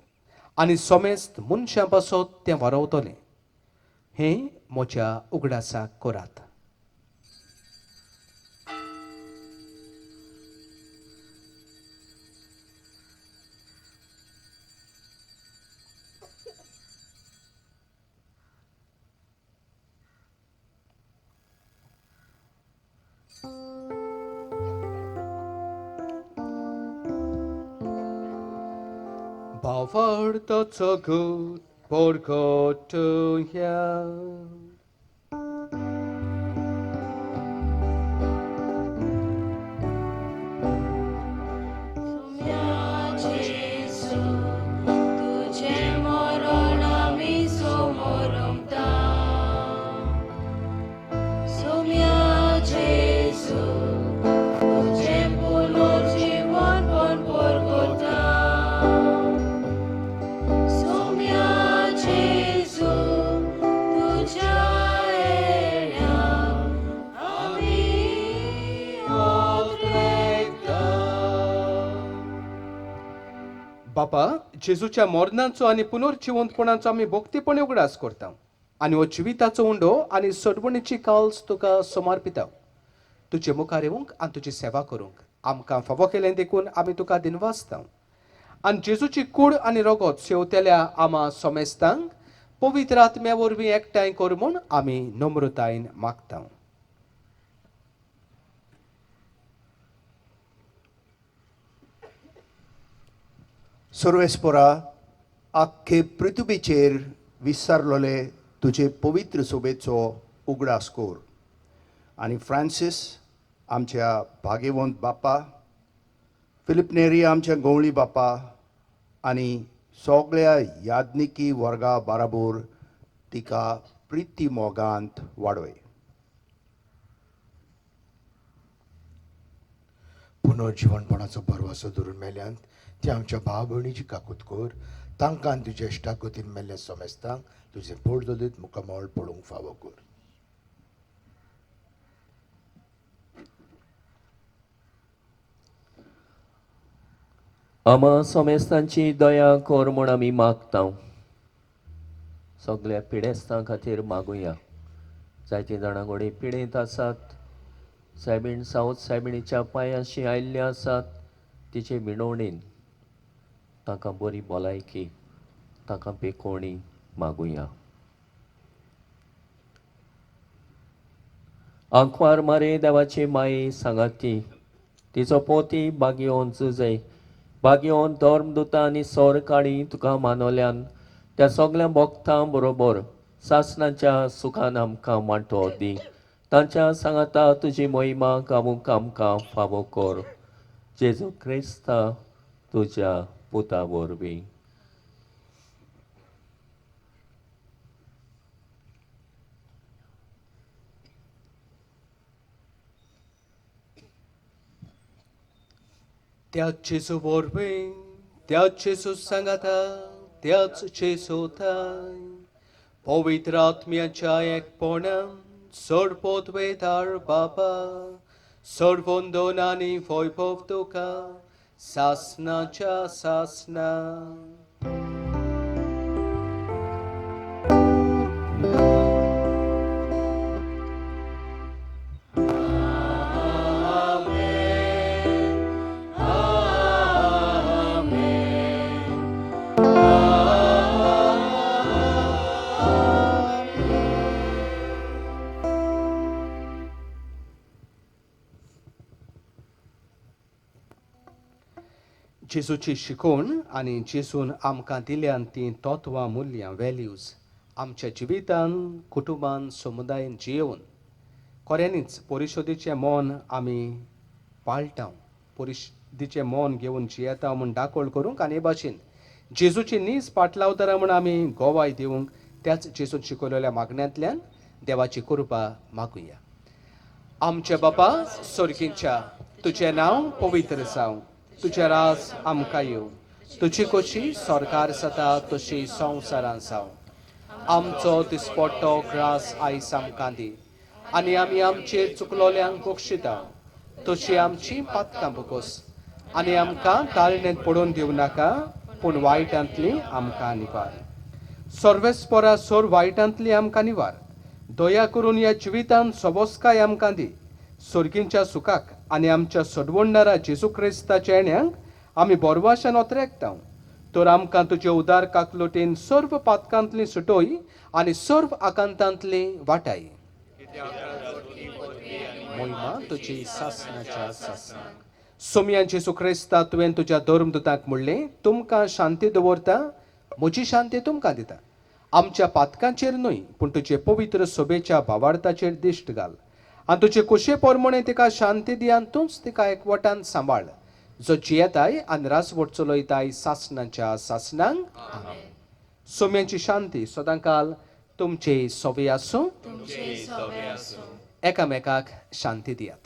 आनी सोमेस्त मनशां पासत तें वारवतलें. हें म्हज्या उगडासाक करात. भावार्थाचो गूट परगटया. सोम्या जेजू, तुजें मरण आमी समोरमता. सोम्या जेजू, तुजें पुनर्जीवनपण परगटा. सोम्या जेजू, तुज्या येण्याक आमी ओत्रेकता. बापा, जेजूच्या मरणाचो आनी पुनर्जिवंतपणाचो आमी भक्तीपणे उगडास करता आनी हो जिविताचो उंडो आनी सोडवणीची काल्स तुका समर्पिता. तुजे मुखार येवंक आनी तुजी सेवा करूंक आमकां फावो केलें देखून आमी तुका दिनवासता. आनी जेजूची कूड आनी रगत सेवतेल्या आमा सोमेस्तांक पवित्र आत्म्या वरवीं एकठांय कर म्हूण आमी नम्रतायेन मागता. सर्वेस्पोरा, आख्खे पृथ्वीचेर विसरलोले तुजे पवित्र सोबेचो उगडास कर आनी फ्रांसीस आमच्या भाग्यवंत बाप्पा, फिलीप नेरी आमच्या गवळी बाप्पा आनी सगळ्या याज्ञिकी वर्गा बाराबोर तिका प्रिती मोगांत वाडय. पुनर्जिवनपणाचो भरवसो धरून मेल्यांत ती आमच्या भाव भयणीची काकूत कर. तांकां आनी तुज्या इश्टागतीन मेल्ल्या सोमेस्तांक तुजें पोड दलीत मुखामळ पळोवंक फावो कर. आमा सोमेस्तांची दया कर म्हूण आमी मागता. सगल्या पिडेस्तां खातीर मागुया. जायतीं जाणां घोडे पिडेंत आसात. सायबीण सावथ सायबिणीच्या पांयांशी आयिल्ले आसात. तिचे विनवणेन तांकां बरी भलायकी, तांकां पेकोवणी मागुया. आंकवार मारे देवाची माई सांगाती, तिचो पोती बागयोन जुजय भाग्यवंत धर्मदुतां आनी सोरकाळी तुका मानवल्यान त्या सगळ्या भक्तां बरोबर सासणाच्या सुखान आमकां वांटो दी. तांच्या सांगाता तुजी महिमा गावूंक आमकां फावो कर, जेजू क्रिस्ता तुज्या पुता वरवीं. त्याच जेजू वरवीं, त्याच जेजू सांगाता, त्याच जेजू थांय पवित्र आत्म्याच्या एकपणान सर्वोत्वेदार बाबा सर्वंदन आनी वैभव तुका सासनाच्या सासना. जेजूची शिकवण आनी जेजून आमकां दिल्यान तीं तत्वां, मुल्यां, वेल्यूज आमच्या जिवितान, कुटुंबान, समुदायेन जियेवन खऱ्यांनीच परिशोदेचें मन आमी पाळटा, परिशदेचें मन घेवन जियेता म्हूण दाखोळ करूंक आनी हे भाशेन जेजूची नीज पाटलावतारा म्हूण आमी गोवाय दिवंक त्याच जेजून शिकवलेल्या मागण्यांतल्यान देवाची कृपा मागुया. आमच्या बापा सोर्गींच्या, तुजें नांव पवित्र जावं, तुजें राज आमकां येवं, तुजी कशी सरकार जाता तशी संवसारान जावं. आमचो दिसपट्टो ग्रास आयज आमकां दी आनी आमी आमचेर चुकलोल्यांक बक्षिता तशी आमची पातकां बगोस आनी आमकां ताळणेंत पडोवन दिवं नाका, पूण वायटांतली आमकां निवार. सर्वेस्परा सोर वायटांतली आमकां निवार. दया करून ह्या जिवितांत सोबोसकाय आमकां दी. सोर्गींच्या सुखाक आनी आमच्या सडवणणारा जेजू क्रिस्ताच्या येण्यांक आमी बोरवाशान ओतरेकता. तर आमकां तुजे उदार काकलोटीन सर्व पातकांतली सुटोय आनी सर्व आकांतांतली वाटाय. मोहिमा तुजी सासनाच्या सासनाक. सोमयान जेजू क्रिस्ता तुवें तुज्या धर्मदुतांक म्हणलें, तुमकां शांती दवरता, म्हजी शांती तुमकां दिता. आमच्या पातकांचेर न्हय पूण तुजे पवित्र सोबेच्या भावार्थाचेर दिश्ट घाल आनी तुजे कुशे प्रमाणे तिका शांती दी आनी तूंच तिका एकवटान सांबाळ, जो जियेताय आनी राजवट चलयताय सासणाच्या सासणांक. सोम्यांची शांती सदांकाल तुमचे सोवे आसूं. एकामेकाक शांती दियात.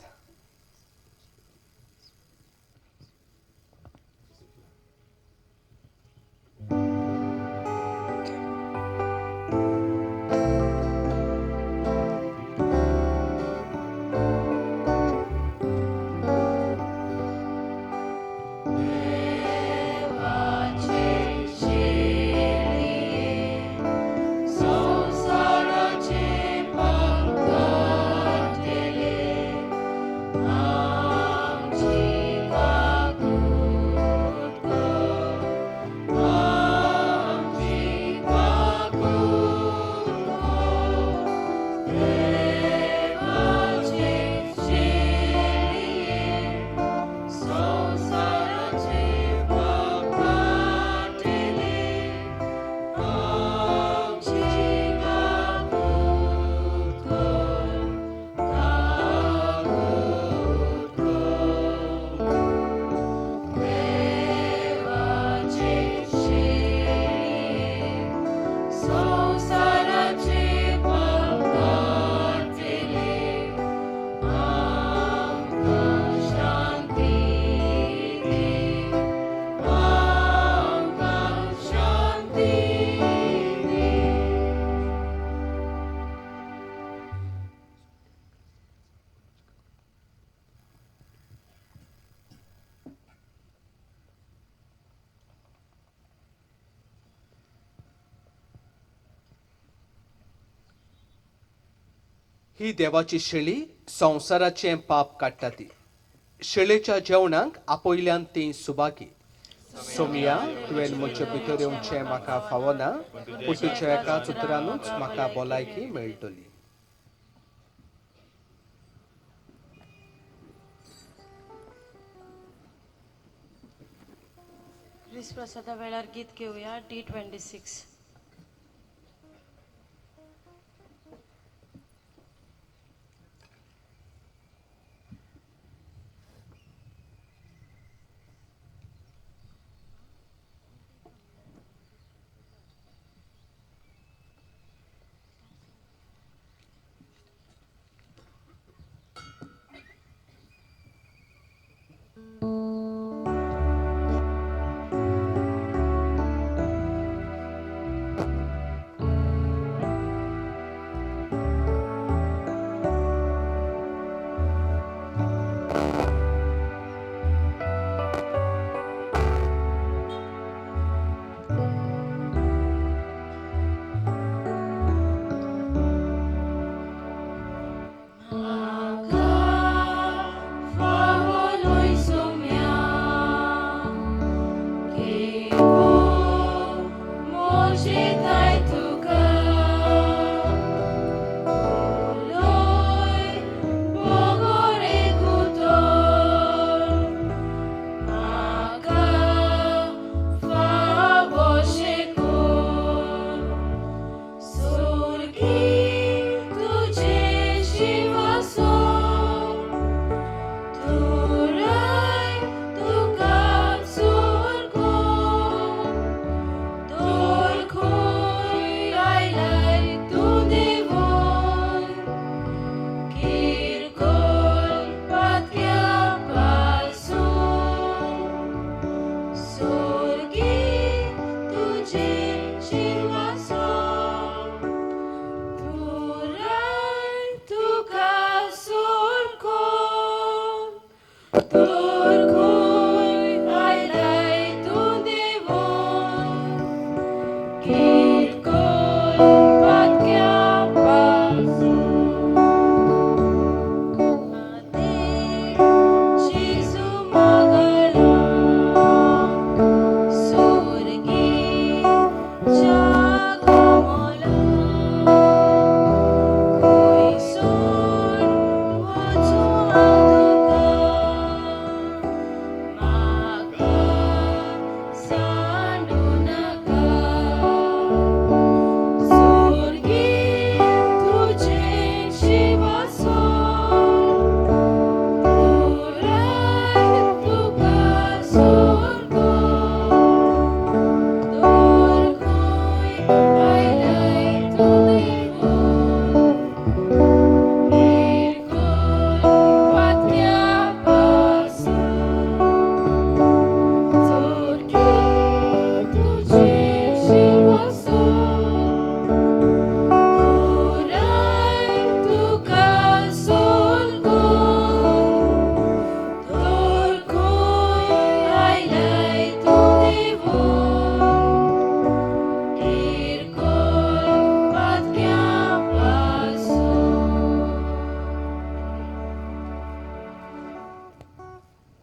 ही देवाची शेळी संवसाराचें पाप काडटा. ती शेळेच्या जेवणाक आपयल्यान ती सुबाकी. सोमिया, तुवें म्हजे भितर येवचें म्हाका फावना, पूण तुज्या एकाच उतरानूच म्हाका भलायकी मेळटली. क्रिस्त प्रसादा वेळार गीत घेवया D26.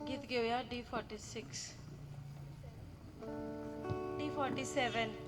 गीत घेऊया D46 D47.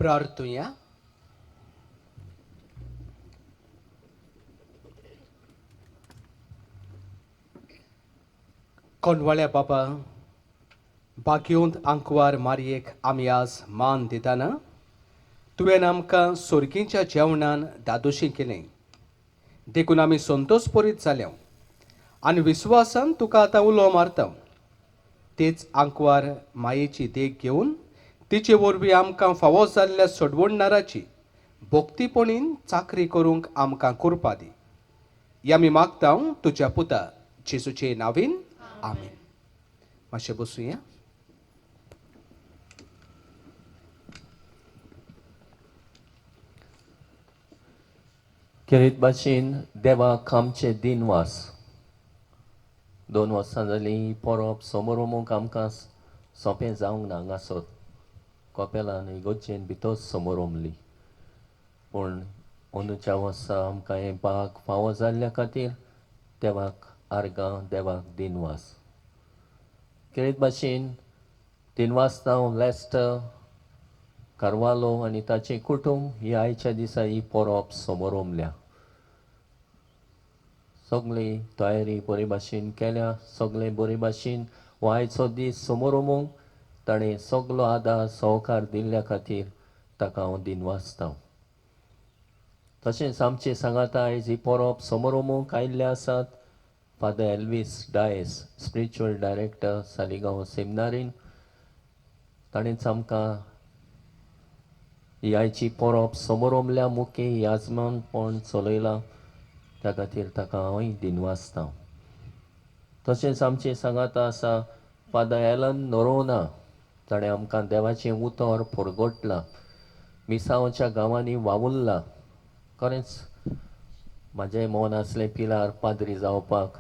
प्रार्थुया. कोणवाळ्या बाबा, बागयोंत आंकवार मारयेक आमी आज मान दिताना तुवें आमकां सोर्गींच्या जेवणान दादोशी केलें, देखून आमी संतोशपरीत जाल्या आनी विस्वासान तुका आतां उलो मारता. तेच आंकवार मायेची देख घेवन तिचे वरवीं आमकां फावो जाल्ल्या सोडवणणाराची भक्तीपणीन चाकरी करूंक आमकां कुरपा दी. ही आमी मागता तुज्या पुता जेजूचे नावीन, आमीन. मातशें बसुया. खेरीत भाशेन देवाक आमचे दिनवास. 2 वर्सां जालीं परब समोरोमूंक आमकां सोंपें जावंक ना. हांगासर कोपेलान इगोर्जेन भितर समोरोमली, पूण अंदूच्या वर्सा आमकां हें बाग फावो जाल्ल्या खातीर देवाक आर्गां, देवाक दिनवास. खेरीत भाशेन दिनवासतांव लेस्टर कार्वालो आनी ताचें कुटूंब ही आयच्या दिसा ही परब समोरोमल्या. सगळी तयारी बरे भाशेन केल्या, सगळें बरे भाशेन हो आयचो दीस समोरोमूंक ताणें सगलो आदार सहकार दिल्ल्या खातीर ताका हांव दिनवासतां. तशेंच आमचे सांगाता आयज ही परब समोरोमूंक आयिल्ले आसात Father Elvis Dias, spiritual director Saligao सेमिनारीन. ताणेंच आमकां ही आयची परब समोरोमल्या मुखे याजमानपण चलयलां, त्या खातीर ताका हांवूय दिनवासतां. तशेंच आमचे सांगाता आसा फादर एलन नोरोना, ताणें आमकां देवाचें उतर परगटलां, मिसांवच्या गांवांनी वावुरला. खरेंच म्हाजें मन आसलें पिलार पाद्री जावपाक,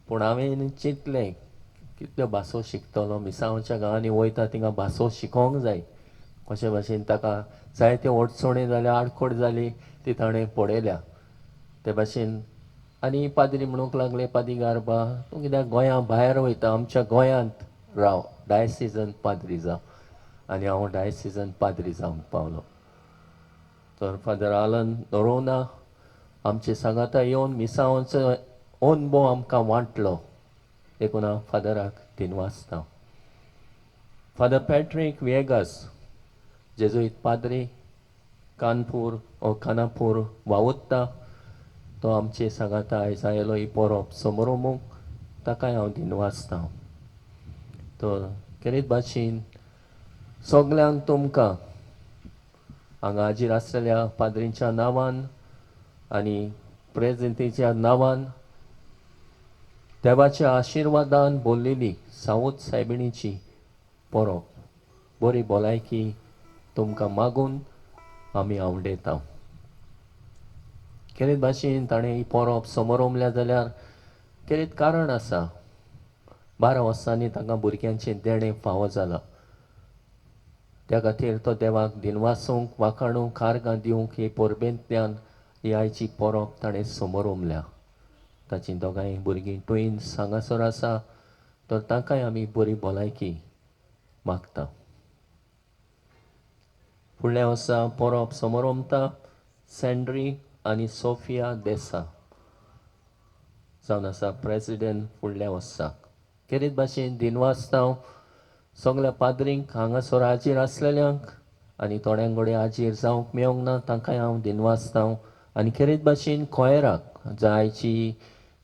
पूण हांवें चिंतलें कितल्यो भासो शिकतलो, मिसांवच्या गांवांनी वयता थिंगा भासो शिकोंक जाय. कशे भाशेन ताका जायते अडचणी जाल्या, आडखळ जाली ती ताणें पळयल्या. ते भाशेन आनी पाद्री म्हणूंक लागले, पादी गारबा तूं कित्याक गोंया भायर वयता, आमच्या गोंयांत राव, डायसिजन पाद्री जाव. आनी हांव डायसिजन पाद्री जावंक पावलो. तर फादर आलन नोरोना आमचे सांगाता येवन मिसांवाचो अनुभव आमकां वांटलो, देखून हांव फादराक दिनवासता. फादर पॅट्रीक विएगास, जेजुईत पाद्री, कानपूर ओ खानापूर वावुरता, तो आमचे सांगाता आयज आयलो ही परब समोरोमूंक, ताकाय हांव दिनवासता. तर खेरीत भाशेन सगल्यांक तुमकां हांगा हाजीर आसलेल्या पाद्रींच्या नांवान आनी प्रेजेंतीच्या नांवान देवाच्या आशिर्वादान बोल्लेली सावत सायबिणीची परब बरी भलायकी तुमकां मागून आमी आवडयता. खेरीत भाशेन ताणें ही परब समोरोमल्या जाल्यार खेरीत कारण आसा. 12 वर्सांनी तांकां भुरग्यांचें देणें फावो जालां, त्या खातीर तो देवाक दिनवासूंक, वाखाणूंक, आर्गां दिवंक ही परबेंतल्यान ही आयची परब ताणें समोरोमल्या. ताचीं दोगांय भुरगीं ट्विन्स हांगासर आसा, तर तांकांय आमी बरी भलायकी मागता. फुडल्या वर्सा परब समोरोमता सँड्री आनी सोफिया देसा जावन आसा प्रेसिडेंट फुडल्या वर्साक. खेरीत भाशेन दिनवासतांव सगल्या पाद्रींक हांगासर हाजीर आसलेल्यांक आनी थोड्यांक कडेन हाजीर जावंक मेळोंक ना तांकांय हांव दिनवासतांव. आनी खेरीत भाशेन कोयराक जायची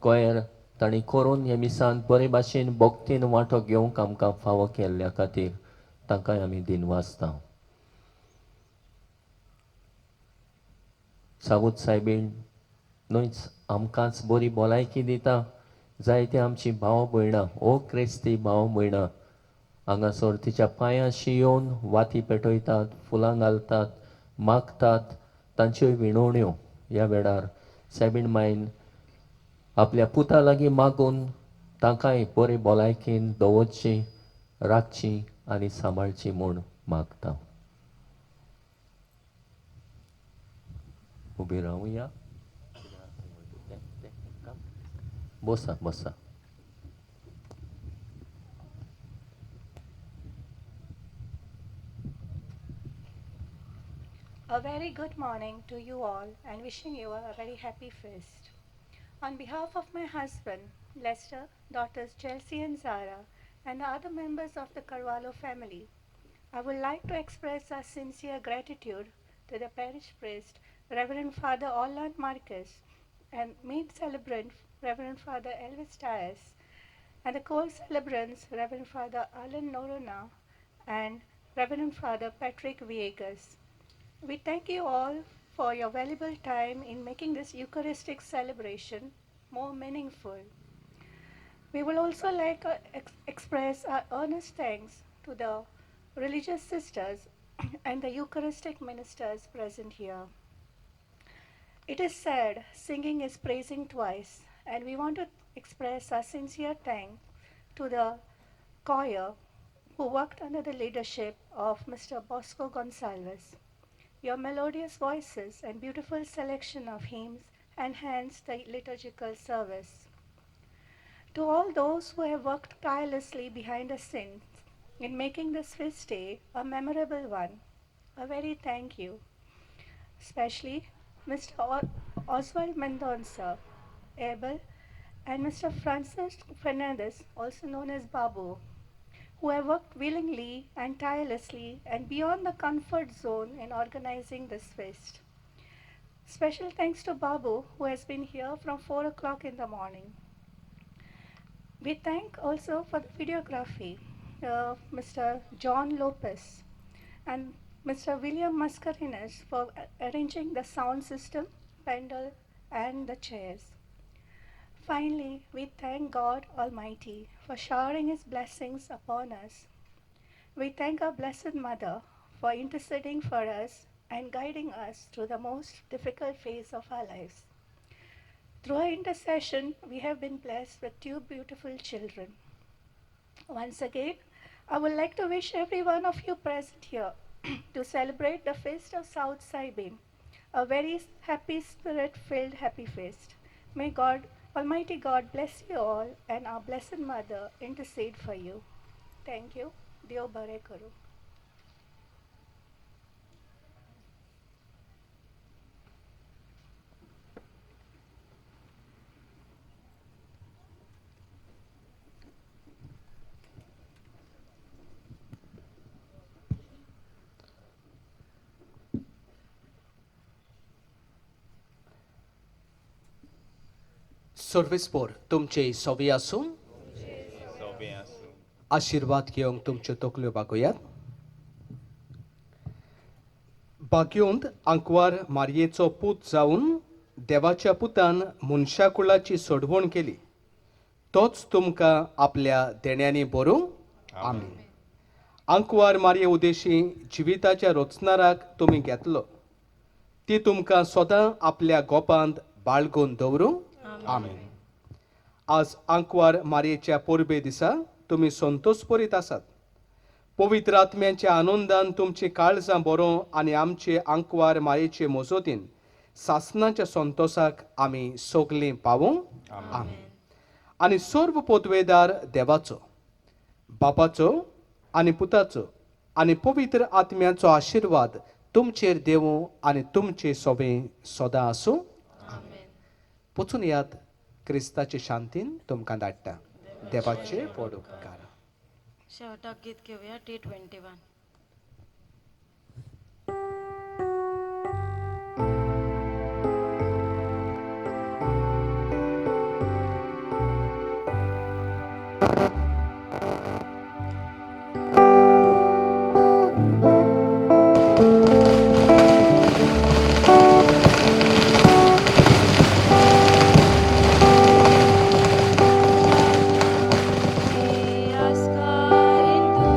कोयर तांणी करून हे मिसान बरे भाशेन भक्तीन वांटो घेवंक आमकां फावो केल्ल्या खातीर तांकांय आमी दिनवासतांव. सावत सायबीण न्हयच आमकांच बरी भलायकी दिता, जायते आमची भाव भयणां ओ क्रिस्ती भाव भयणां हांगासर तिच्या पांयांशी येवन वाती पेटयतात, फुलां घालतात, मागतात, तांच्यो विणवण्यो ह्या वेळार सायबीण मायन आपल्या पुता लागीं मागून तांकांय बरे भलायकेन दवरची, राखची आनी सांबाळची म्हूण मागता. उबी रावया, बसा बसा. A very good morning to you all and wishing you a very happy feast. On behalf of my husband, Lester, daughters Chelsea and Zara, and the other members of the Carvalho family, I would like to express our sincere gratitude to the parish priest, Reverend Father Orlan Marquez, and main celebrant, Reverend Father Elvis Dias, and the co-celebrants, Reverend Father Alan Norona and Reverend Father Patrick Viegas. We thank you all for your valuable time in making this Eucharistic celebration more meaningful. We would also like to express our earnest thanks to the religious sisters and the Eucharistic ministers present here. It is said, singing is praising twice, and we want to express our sincere thanks to the choir who worked under the leadership of Mr. Bosco Gonsalves. Your melodious voices and beautiful selection of hymns enhanced the liturgical service. To all those who have worked tirelessly behind the scenes in making this feast day a memorable one, a very thank you. Especially Mr. Oswald Mendonça, Abel, and Mr. Francis Fernandez, also known as Babu, who have worked willingly and tirelessly and beyond the comfort zone in organizing this feast. Special thanks to Babu, who has been here from 4 o'clock in the morning. We thank also for the videography, Mr. John Lopez and Mr. William Mascarenhas for arranging the sound system, pendle, and the chairs. Finally, we thank God Almighty for showering His blessings upon us. We thank our Blessed Mother for interceding for us and guiding us through the most difficult phase of our lives. Through her intercession, we have been blessed with 2 beautiful children. Once again, I would like to wish every one of you present here to celebrate the feast of Saud Saibin, a very happy, spirit-filled happy feast. May God, Almighty God, bless you all and our Blessed Mother intercede for you. Thank you. Deo Bare Karu. सर्वेस्पोर तुमचे सोवे आसूं, आशिर्वाद घेवंक तुमच्यो तकल्यो बागोयात. बागयोंत आंकवार मारयेचो पूत जावन देवाच्या पुतान मनशाकुळाची सोडवण केली, तोच तुमकां आपल्या देण्यांनी बरोवं. आमीन. आंकवार मारये उदेशी जिविताच्या रचणाराक तुमी घेतलो, ती तुमकां सदां आपल्या गोपांत बाळगून दवरूं. आमीन. आज आंकवार मारयेच्या परबे दिसा तुमी संतोषपरीत आसात. पवित्र आत्म्याच्या आनंदान तुमची काळजां बरोवं आनी आमचे आंकवार मारयेचे मजतीन सासनाच्या संतोषाक आमी सगलीं पावूं. आमीन. आनी सर्व पोतवेदार देवाचो, बापाचो आनी पुताचो आनी पवित्र आत्म्याचो आशिर्वाद तुमचेर देवूं आनी तुमचे सोबें सदां आसूं. वचून यात. क्रिस्ताचे शांतीन तुमकां धाडटा. देवाचे व्हड उपकार. शेवटाक गीत घेवया T21. Ascarinto.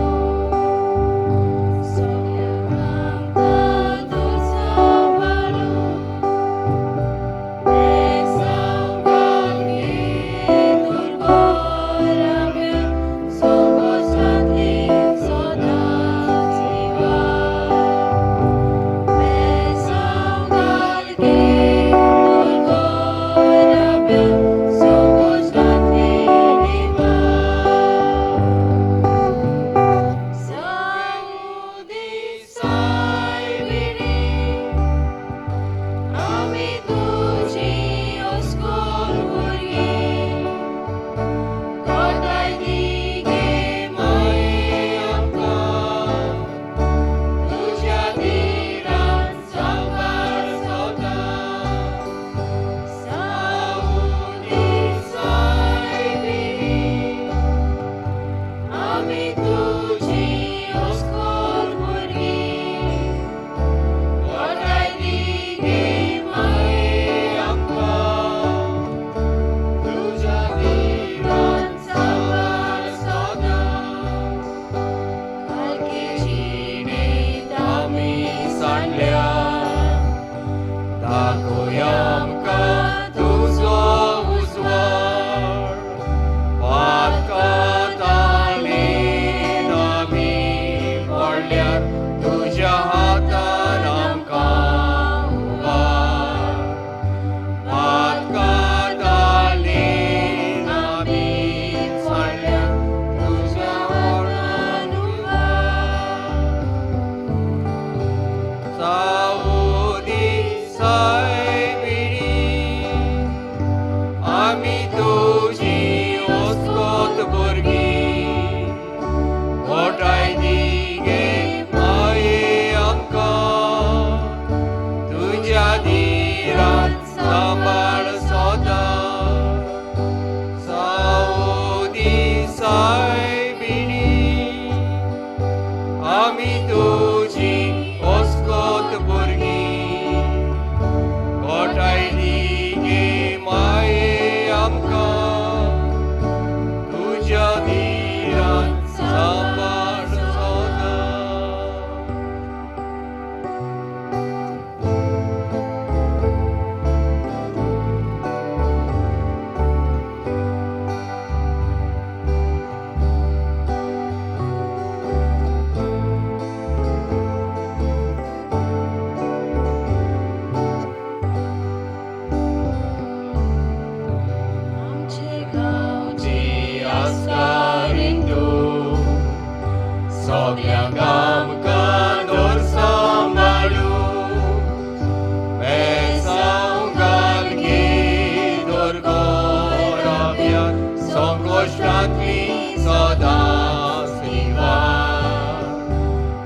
संकश्टांतली सदांच निवार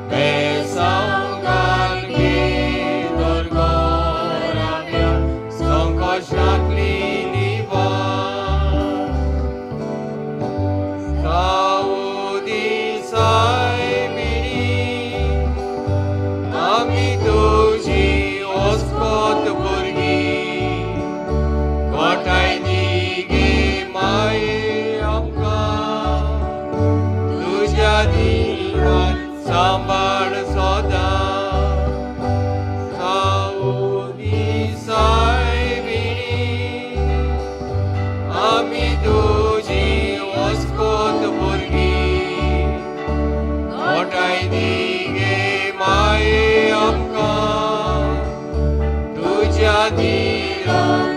बेसांव घाल गे दोरगोराव्या संकश्टांतली निवार साऊदी सायबिणी आमी तुजी ओस्कोत भुरगीं गोठाय दी गे माये आमकां तुज्या दिलान सांबाळ सदां साऊदी सायबिणी आमी तुजी ओस्कोत भुरगीं गोठाय दी गे माये आमकां तुज्या दिलान